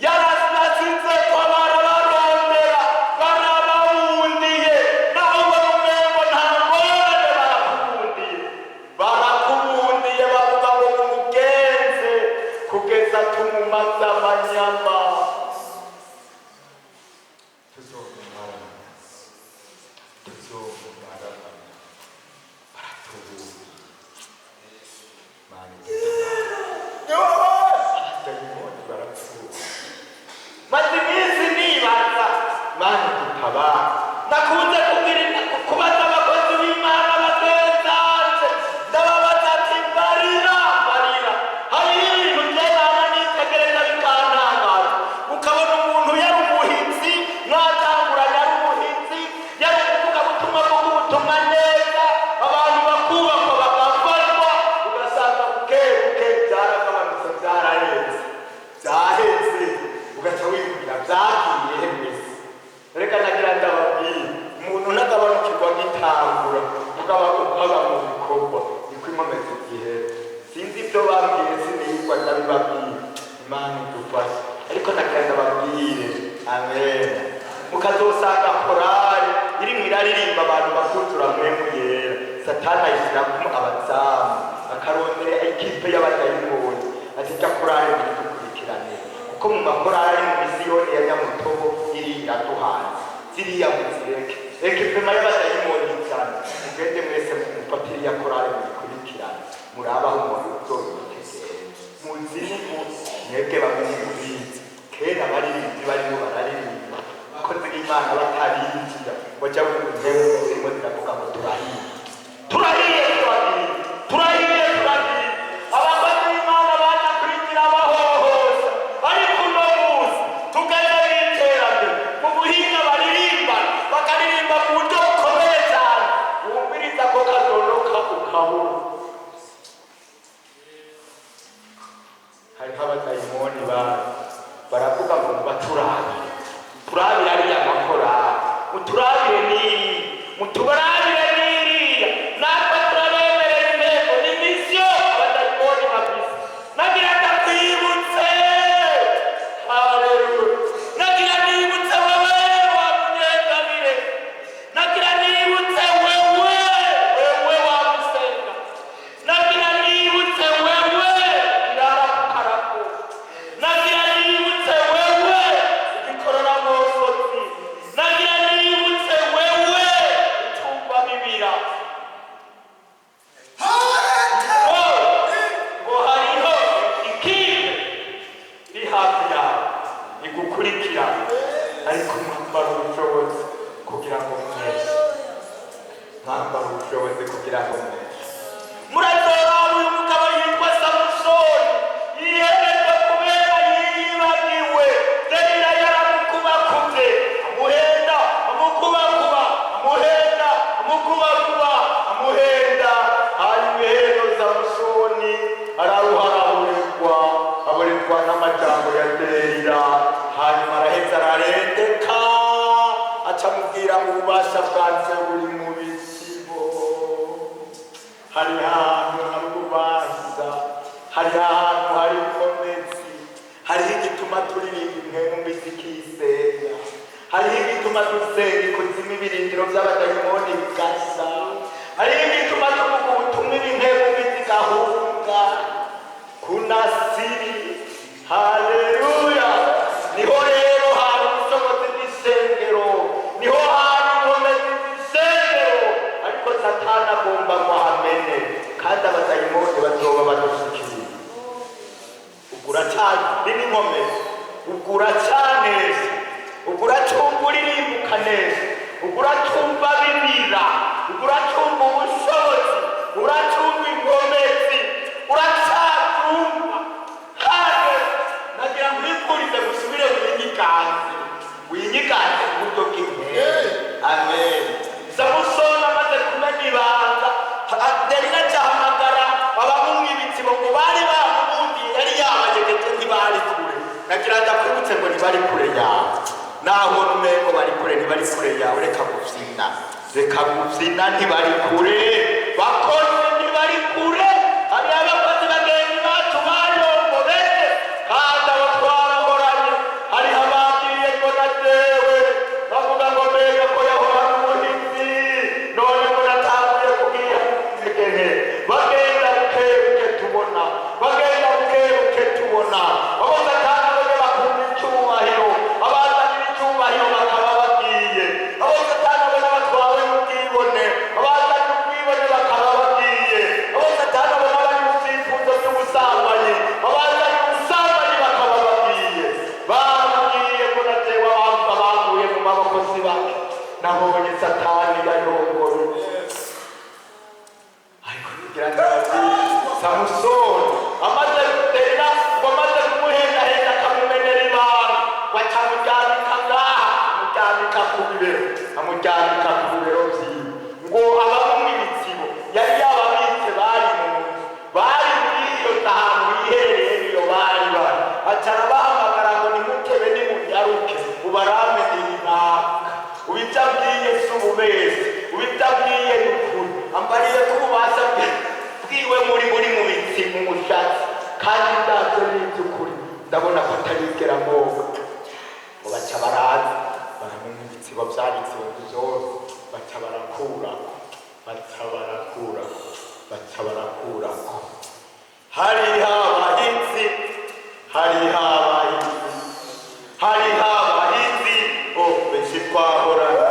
yarabasize ko barabarondera, barabawundiye. Naho ubona umengo nta ngorane, barakubundiye, barakubundiye, bavuga ngo mumugenze kugeza tumumaze amanyama. Tuzomumara, tuzomumara amanyama, baratubundiye. Mana idufashe. Abadayimoni barapfuye. Maze iminsi nibaza, Mana dutabara. Nakunze kugira kubaza abakozi b'Imana bagenzanje, ndababaza ati mbarira, mbarira, hari ibintu by'Imana nitegereza bikantangaza. Ukabona umuntu yari umuhinzi, mwatanguranye ari umuhinzi, yari umuvugabutumwa, avuga ubutumwa neza, abantu bakubakwa bagafatwa, ugasanga buke buke byaragabanutse, byararenze, byahetse, ugaca wibwira byagiye he mbese? Reka nagira ndababwire, umuntu ntagabanukirwa agitangura, mugabo ukaba mu bikorwa niko inkomezi igihe. Sinzi ibyo babwiye, sinigwa ndabibabwiye. Imana idufashe. Ariko nagira ndababwire, amen, mukazosanga korari irimwo iraririmba, abantu bakuzura Mpwemu Yera, Satani ayishyiramo abazamu, akarondera ekipe y'abadayimoni ati jya korari dukurikirane, kuko mu makorari ari mu misiyoni ya Nyamutobo iri iraduhanze, ziriya muzireke, ekipema y'abadayimoni cyane, mugende mwese mufatire iya korari muyikurikirane, murabaho umuntu uzoyitegere muzini. Mwebwe bamwe mubizi, kera abaririmbyi barimo bararirimba, abakozi b'Imana batarinjira, bajya mu ntebe zirimo ziravuga ngo turahiye, turahiye, turahiye, turahiye, turahiye. Abakozi b'Imana baza kwinjira bahohoza, ariko uno munsi tugeze mu iterambere mu buhinga, baririmba, bakaririmba mu buryo bukomeye cyane, wumviriza ko kadonoka ukabura. Hariho abadayimoni baravuga ngo mubaturabire, turabire ariya makorari, muturabire n'iriya, muturabire n'iriya, natwe turabemerera intego. Ni misiyo abadayimoni bafise. Nagira ndakwibutse, haleluya, nagira nibutse wewe wa munyengamire, nagira nibutse wewe, wewe wa musenga, nagira nibutse wewe irara ku karago, nagira nibutse wewe igikorora mosozi, nagira nibutse wewe itumba bibira ngo hariho ikipe iri hafi yawe igukurikirana, ariko mwambara ubushobozi kugira ngo mwese, mwambara ubushobozi kugira ngo mwese. Murazora uyu mugabo yitwa Samusoni yihereje kubera yiyibagiwe. Delila yaramukubakuvye, amuhenda, amukubakuba, amuhenda, amukubakuba, amuhenda. Hanyuma rero Samusoni araruha, araburirwa, aburirwa n'amajambo ya Delila. Hanyuma araheza ararendeka, aca amubwira ngo ububasha bwanje buri mu bisibo. Hari ahantu hari ububasha, hari ahantu hari inkomezi, hariho igituma turirimba impwemu mbi zikisenya. Hariho igituma dusenga ikuzimu ibirindiro by'abadayimoni bigasa. Hariho igituma tuvuga ubutumwa ibintego zigahunga. Kuna siri. Haleluya. Niho rero hari ubushobozi bw'isengero, niho hari inkomezi z'isengero, ariko Satani agomba ngo ahamene, kandi abadayimoni bazoba badushikiye. Ubwo uracyari n'inkomezi, ubwo uracyanesha, ubwo uracyumva uririmbuka neza, ubwo uracyumva bibira, ubwo uracyumva ubushobozi, uracyumva inkomezi, uracyumva. Hano nagira ngo nkwifurize gusubire winyiganze, winyiganze mu buryo bw'intebe. Amen. Samusoni amaze kumena ibanga, Delila acahamagara abamumwibitsibo ngo bari bamubundiye, yari yabajegeje, ntibari kure. Nagira ndakwibutse ngo ntibari kure yawe, naho numengo bari kure, ntibari kure yawe. Reka gufyina, reka gufyina, ntibari kure. Bakozi ntibari kure. Hari abakozi bagenzi bacu bayongobeye, kandi abo twarahoranye. Hariho abagiye ngo na jewe bavuga ngo mbega ko yahorana umuhinzi, none ngo natanguye kugira intege nke. Bagenda bukebuke tubona, bagenda bukebuke tubona. Abo Satani bajya bakunda icyubahiro, abazanira icyubahiro bakaba bagiye. Abo Satani abona batwawe n'ubwibone, abazanira ubwibone bakaba bagiye. Abo Satani abona bari mu byifuzo by'ubusambanyi, abazanira ubusambanyi bakaba bagiye. Bambwiye ngo na jewe abamva baguye mu maboko si bake. Nabonye Satani yayongoye, ariko kugira ngo Samusoni amaze gutera ngo amaze kumuhendahenda akamumenera ibanga, bacamuryamika ngaha, amuryamika ku bibero, amuryamika ku bibero vyiwe, ngo abamumwe ibitsibo yari yababitse bari mu nzu, bari muri iyo ahantu yiherereye, niyo bari bari. Aca arabahamagara ngo nimutebe, nimunyaruke, ubaramenera ibanga. Ubu ibyo abwiye si ububezi, ubu ibyo abwiye ni ukuri. Ambariye ko ububasha bwe bwiwe muri mu mitsi, mu mushatsi, kandi ndabyo ni iby'ukuri, ndabona ko atarigera mwoga. Ngo baca baraza baramenya ibitsibo byari ibitsibo byose, baca barakurako, baca barakurako, baca barakurako. Hariho abahinzi, hariho abahinzi, hariho abahinzi oh benshi twahorana.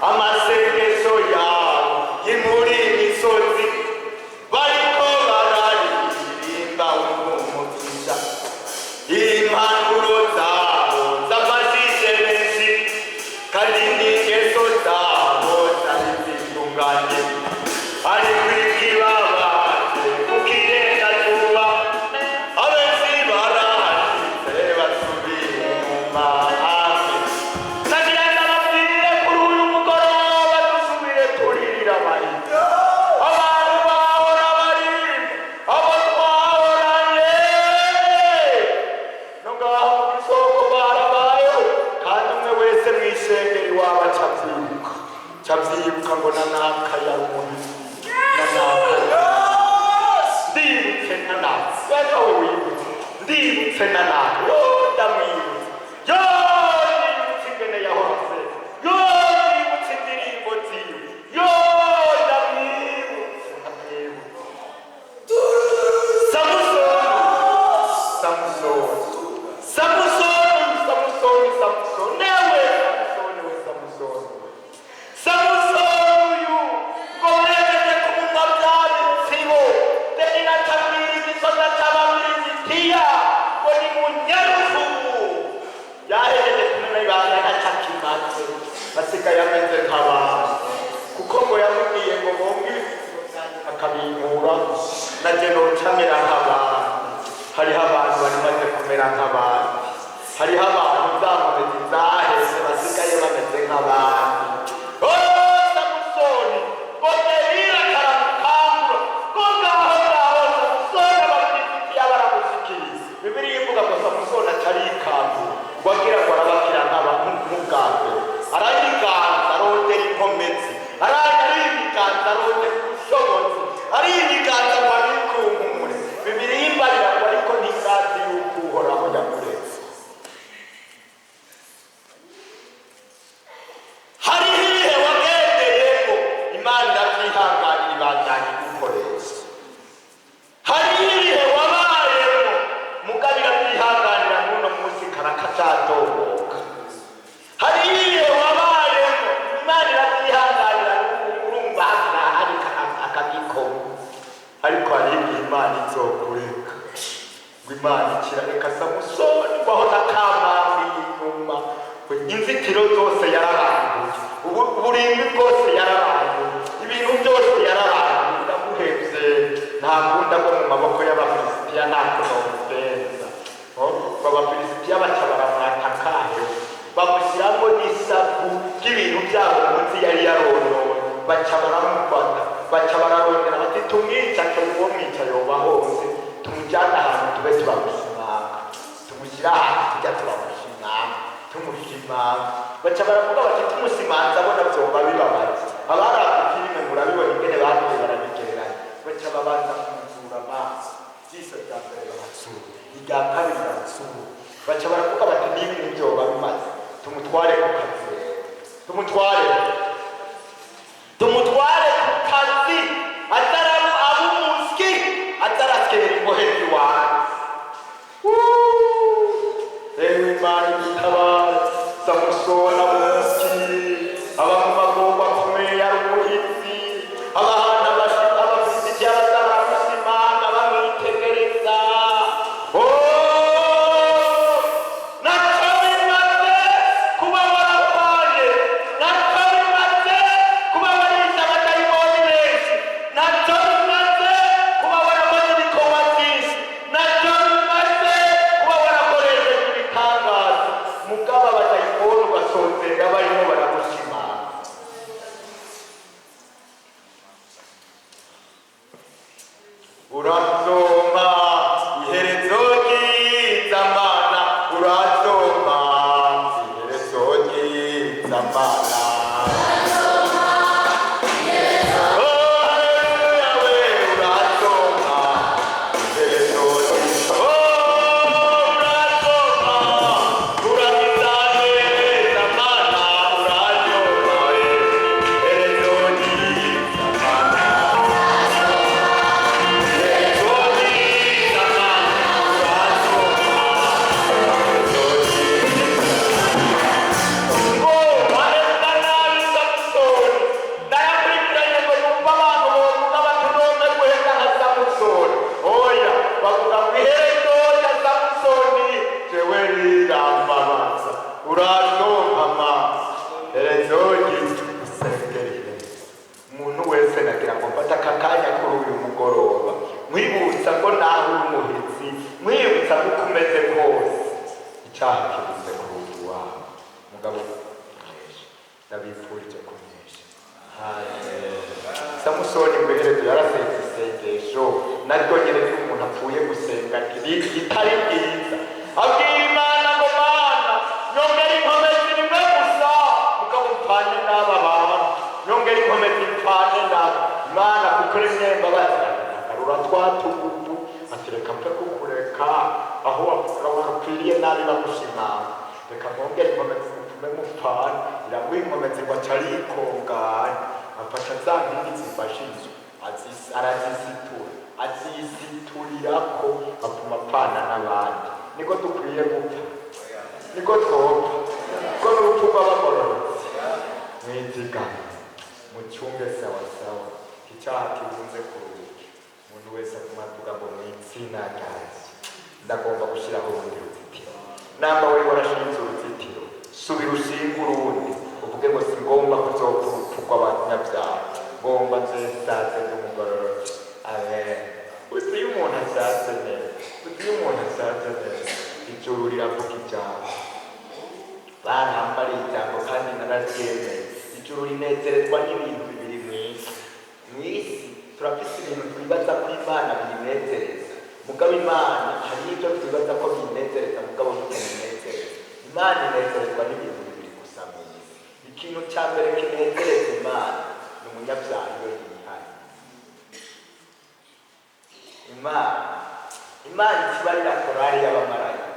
Amasengesho yabo yimuri imisozi, bariko bararirimba umugisha. Impanuro zabo zafashije benshi, kandi n'ingeso zabo zari zitunganye. Ariko ikibabaje kukirengazuba, abenshi barahashitse basubira inyuma. Amen. Nagira ndababwire kuri uyu mugoroba dusubire turirira abahinzi, abantu bahora barimba, abo twahoranye no ngaho mu isoko barabayeho, kandi umwe wese mu ishengero iwabo aca avyibuka, aca avyibuka ngo nanaka yari umuhinzi, nanaka ndibutse, nanaka weka we wibutse, ndibutse nanaka, yo ndamwibutse, yo ndibutse ingene yahora, yo ndibutse indirimbo ziwe, yo ndamwibutse, ndamwibutse. Samusoni, Samusoni, Samusoni, Samusoni, Samusoni, newe Samusoni we, Samusoni we, Samusoni uyu ngo bahejeje kumunywa bya bitsibo, Delila acabwira imisozi, acababilisitiya ngo ni munyarufu. Yahejeje kumena ibanga, ntacakimaze, asigaye ameze nk'abantu, kuko ngo yamubwiye ngo bonge ibitsibo byanjye akabinkura, naje nocamera nk'abantu. Hariho abantu bari maze kumera nk'abandi, hariho abantu zamumeze zaheze, basigaye bameze nk'abandi. Oh, Samusoni ngo Delila karamukangura ngo ngaho ngaho Samusoni Abafilisitiya baramushikiriza. Bibiliya ivuga ngo Samusoni acarikangura, ngo agira ngo arabakira nk'ubwa mbere, arayiganza arondera inkomezi, ariyiganza arondera ubushobozi, ariyiganza ngo abikunkumure. Bibiliya imbarira ngo ariko ntisazi yuko Uhoraho yamuretse. Ngo Imana ikirareka Samusoni, ngo aho nakamami inyuma, inzitiro zose yararanguye, uburimbi bwose yararanguye, ibintu byose yararanguye, ndamuhevye, nta kunda bwo mu maboko y'Abafilisitiya, nta kunomugenza. Ngo Abafilisitiya baca baramwatakahe, bamushyiramo n'isaku ry'ibintu byabo munsi yari yaronone, baca baramufata, baca bararondera bati tumwica, uwo mwica yoba hose, tumujyane ahantu tube turamushimanga, tumushyire ahantu tujya turamushimanga, tumushimanga. Baca baravuga bati tumusimanza abona byoba bibabaje. Abarabye filime murabibona ingene bagiye barabigereranya. Baca babanza kumuzura amaso, ijisho rya mbere baratsura, irya kabiri baratsura. Baca baravuga bati n'ibi ntibyoba bimaze, tumutware ku kazi, tumutware ku kazi, atarabu abumusyi ataraskera imbohe iwawe. Ewe Imana idutabare. Samusoni abumusyi aba mu magorwa akomeye, yari umuhitsi, abahana Abafilisitiya baza baramusimanga bamwitegereza. Ntaco bimaze kuba warapfanye, ntaco bimaze kuba warishe abadayimoni benshi, ntaco bimaze kuba warakoze ibikorwa byinshi, ntaco bimaze kuba warakoresheje ibitangaza, mugabo abadayimoni ugasozera barimo baragushimanga. Urazoma iherezo ryiza Mana, urazoma iherezo ryiza Mana. Oh, haleluya we, urazoma iherezo ryiza. Oh, urazoma, uragiza neza Mana, urazoma iherezo ryiza Mana. Umuntu wese nagira ngo mfate aka kanya kuri uyu mugoroba nkwibutsa ko naho uri umuhitsi, nkwibutsa ko uko umeze kose icyaha kibuze ku rugi wawe. Mugabo kunesha, ndabifurije kunesha. Samusoni ngo iherezo yarasenze isengesho naryo nyine iyo umuntu apfuye gusenga ritari ryiza, abwira Imana ngo Mana nyongera inkomezi rimwe gusa, mugabo mpfane n'aba bantu, nyongera inkomezi mpfane n'aba. Imana kuko rimwe mbabazi agarura twa tugugu, ati reka mpe kukureka aho wapfiriye nabi bagushimanga, reka mwongere inkomezi mupfume mupfane. Iraguha inkomezi ngo aca arikongana, afata za nkingi zifashe inzu arazisitura, azisiturirako, apfuma apfana n'abandi. Niko dukwiye gupfa, niko twopfa, ko n'urupfu rw'abagororotsi. Mwizigame, mucyunge sawasawa icyaha kibunze ku rugi. Umuntu wese aguma avuga ngo mu izina rya Yesu ndagomba gushyiraho urundi ruzitiro. Namba wari warashinze uruzitiro, subira ushinge urundi, uvuge ngo singomba kuzopfa urupfu rw'abanyabyaha, ngomba nzesaze ndi umugororotsi. Amen. Uzi iyo umuntu ashatse neza, uzi iyo umuntu ashatse neza, ijuru riravuga ijambo. Barambariye ijambo kandi nararyemeye. Ijuru rinezerezwa n'ibintu bibiri mu isi. Mu isi turafise ibintu twibaza ko Imana biyinezereza, mugabo Imana hari n'ibyo twibaza ko biyinezereza mugabo bitayinezereza. Imana inezerezwa n'ibintu bibiri gusa mu isi. Ikintu cya mbere kinezereza Imana ni umunyabyaha iyo yihanye. Imana ikibarira korari y'abamarayika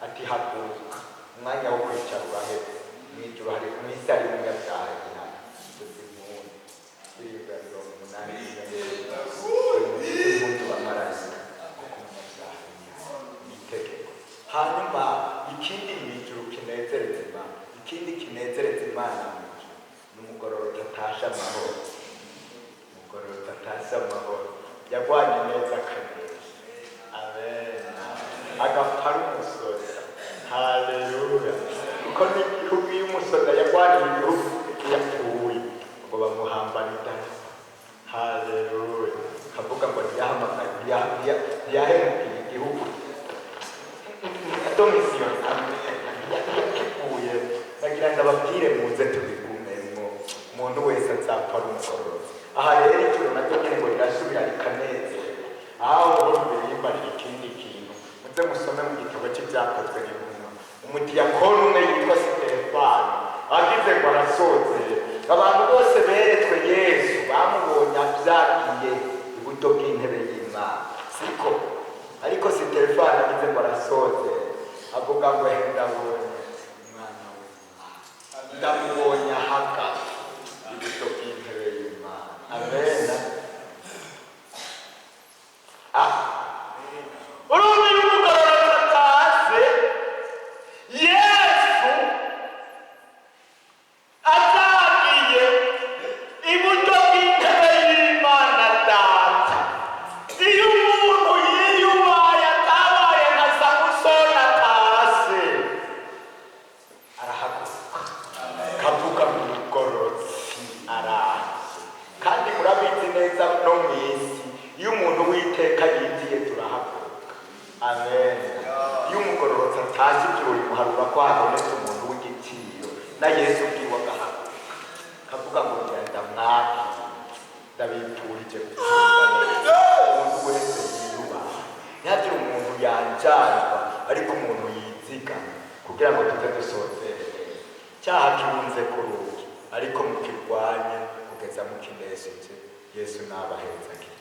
ati haguruka, umwanya wo kwicara uraheze, mu ijuru hari, mu isi hari umunyabyaha yihanye. Tuzi impundu indirimbo ya 80 impundu bamarayika kuko umunyabyaha yihanye ni itegeko. Hanyuma ikindi mu ijuru kinezereza Imana, ikindi kinezereza Imana mu ijuru ni umugororotsi atashe amahoro. Umugororotsi atashe amahoro, yagwanye neza akanesha. Amen. Yambara idarapo. Haleluya! Kavuga ngo ntiyahamagaye, ntiyahemukiye igihugu. Domisiyo yakikuye. Nagira ngo ababwire, muze tubigumemo. Umuntu wese azapfa ari umugororotsi. Aha rero ijuru naryo nyine ngo rirasubira rikanezerwa. Aho birimbarira ikindi kintu, muze musome mu gitabo cy'Ibyakozwe n'Intumwa. Umudiyakoni umwe yitwa Sitefano agize ngo arasozera, abantu bose beretswe Yesu, bamubonye abyagiye iburyo bw'intebe y'Imana, siko? Ariko Sitefano agize ngo arasozera, avuga ngo: "Ndabonye Umwana w'Imana, ndamubonye ahagaze iburyo bw'intebe y'Imana." Amen. Ah, urumva, iyo umugororotsi ataze, Yesu azagiye iburyo bw'intebe y'Imana Data. Iyo umuntu yiyubaye, atabaye nka Samusoni, atase, arahaguruka kavuga mu mugororotsi araje. Kandi murabizi neza, no mu isi iyo umuntu w'iteka yinjiye, turahaguruka. Amen. Iyo umugororotsi ataje, ijuru rimuharura ko habonetse umuntu w'igiciro, na Yesu ubwiwe agahaguruka kavuga ngo: "Ngenda mwakire, ndabipfurije gucunga neza." Umuntu wese yiyubaha, ntihagire umuntu yanjarwa, ariko umuntu yizigama kugira ngo tuze dusozere neza. Cyaha kirunze ku rugi, ariko mukirwanye kugeza mukinesheje. Yesu nabahezagire.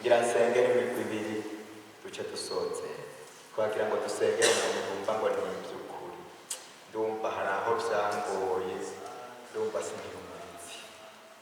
Ngira nsengere imigwi ibiri, duce dusozere. Twagira ngo dusengere umuntu yumva ngo ni iby'ukuri, ndumva hari aho byangoye, ndumva sinkiri umurinzi,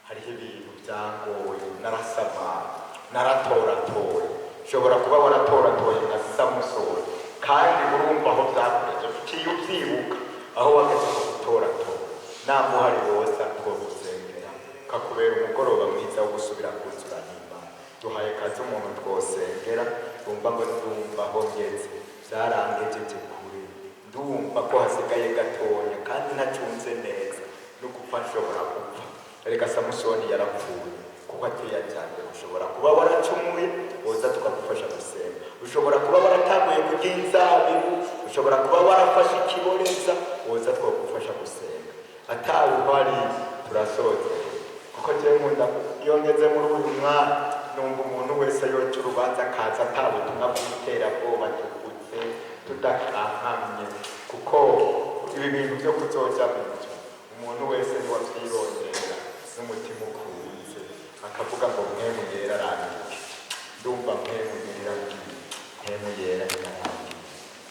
hariho ibintu byangoye, narasamaye, naratoratoye. Ushobora kuba waratoratoye nka Samusoni, kandi urumva aho byakoreje, uciye ubyibuka aho wageze mu gutoratora. Namba uhari wose twogusengera, kakubera umugoroba mwiza wo gusubira kuzura n'Imana. Duhaye kazi umuntu twosengera wumva ngo: "Ndumva aho ngeze byarangejeje kure, ndumva ko hasigaye gatonya, kandi ntacunze neza no gupfa nshobora gupfa." Reka, Samusoni yarapfuye kuko atiyajyanye. Ushobora kuba waracumuye, woza tukagufasha gusenga. Ushobora kuba waratanguye kurya inzabibu, ushobora kuba warafashe ikiboreza, woza twagufasha gusenga. Atawe uhari, turasozera, kuko njyewe nkunda iyo ngeze muri uyu mwanya, numva umuntu wese yoca urubanza akaza ata butumwa bw'iterabwoba tuvutse tudakankamye, kuko ibi bintu byo kuzoja mu nzu, umuntu wese niwe avyirondera n'umutima ukunze, akavuga ngo: "Mpwemu Yera arambike, ndumva Mpwemu Yera arambwiye, Mpwemu Yera arambwiye,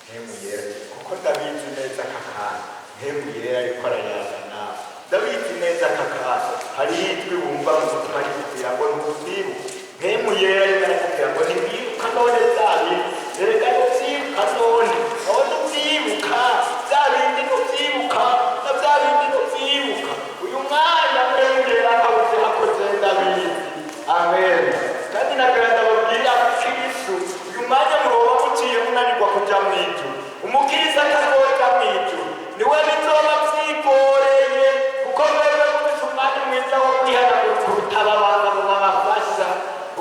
Mpwemu Yera, kuko ndabizi neza aka kantu Mpwemu Yera ariko arayaza nawe. Ndabizi neza aka kantu hariho ijwi wumva mu mutima rikubwira ngo ntuvyibuke. Mpwemu Yera ariko arakubwira ngo ntiwibuka none bya bindi? Erega ntuvyibuka none? None uvyibuka bya bindi? Ntuvyibuka na bya bindi? Ntuvyibuka uyu mwanya Mpwemu Yera akabuze hakoze, ndabizi." Amen. Kandi nagira ndababwira, abakristu, uyu mwanya muroba muciye munanirwa kuja mw'ijuru. Umukristo atazoja mw'ijuru niwe bizoba vyigoreye, kuko mwebwe mufise umwanya mwiza wo kwihanagura kuruta aba bagabo babafasha.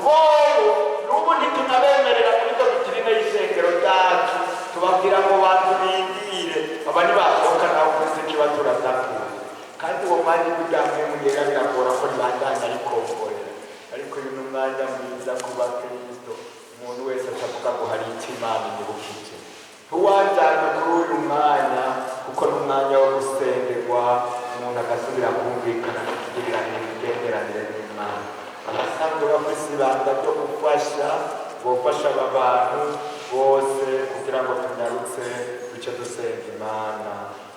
Bobo n'ubu ntitunabemerera muri doctrine y'ishengero ryacu. Tubabwira ngo bantu bindire, aba nibasohoka nawe ufise ikibazo uradakura. Kandi uwo mwanya ijwi Mpwemu Yera biragora ko ribandanya rikomborera, ariko uyu ni umwanya mwiza ku bakristo. Umuntu wese atavuga ngo: "Hari icyo Imana inyibukije," ntuwanjyane kuri uyu mwanya, kuko ni umwanya wo gusengerwa, umuntu agasubira kumvikana n'ikigiriranire, imigenderanire n'Imana. Abasanzwe bafise ibanga ryo gufasha, bofasha aba bantu bose kugira ngo tunyarutse duce dusenga Imana.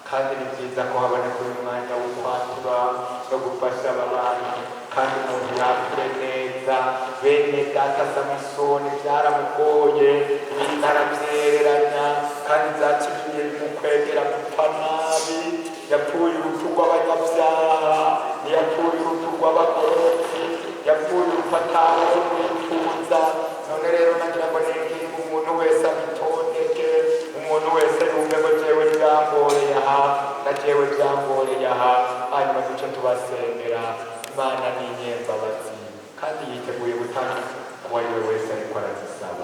Kandi ni byiza ko haboneka uyu mwanya wo kwatura no gufasha aba bantu, kandi umuntu yature neza. Bene data, Samusoni byaramugoye, ibintu arabyereranya, kandi byaciye bimukwegera gupfa nabi. Yapfuye urupfu rw'abanyabyaha, ntiyapfuye urupfu rw'abagororotsi, yapfuye urupfu atawe kumwifuza. None rero nagira ngo ninginga umuntu wese abitondeke, umuntu wese yumve ngo: "Jewe byangoreye aha, na jewe byangoreye aha." Hanyuma duce tubasengera. Twiteguye gutanga uwo ari we wese ariko arazisaba.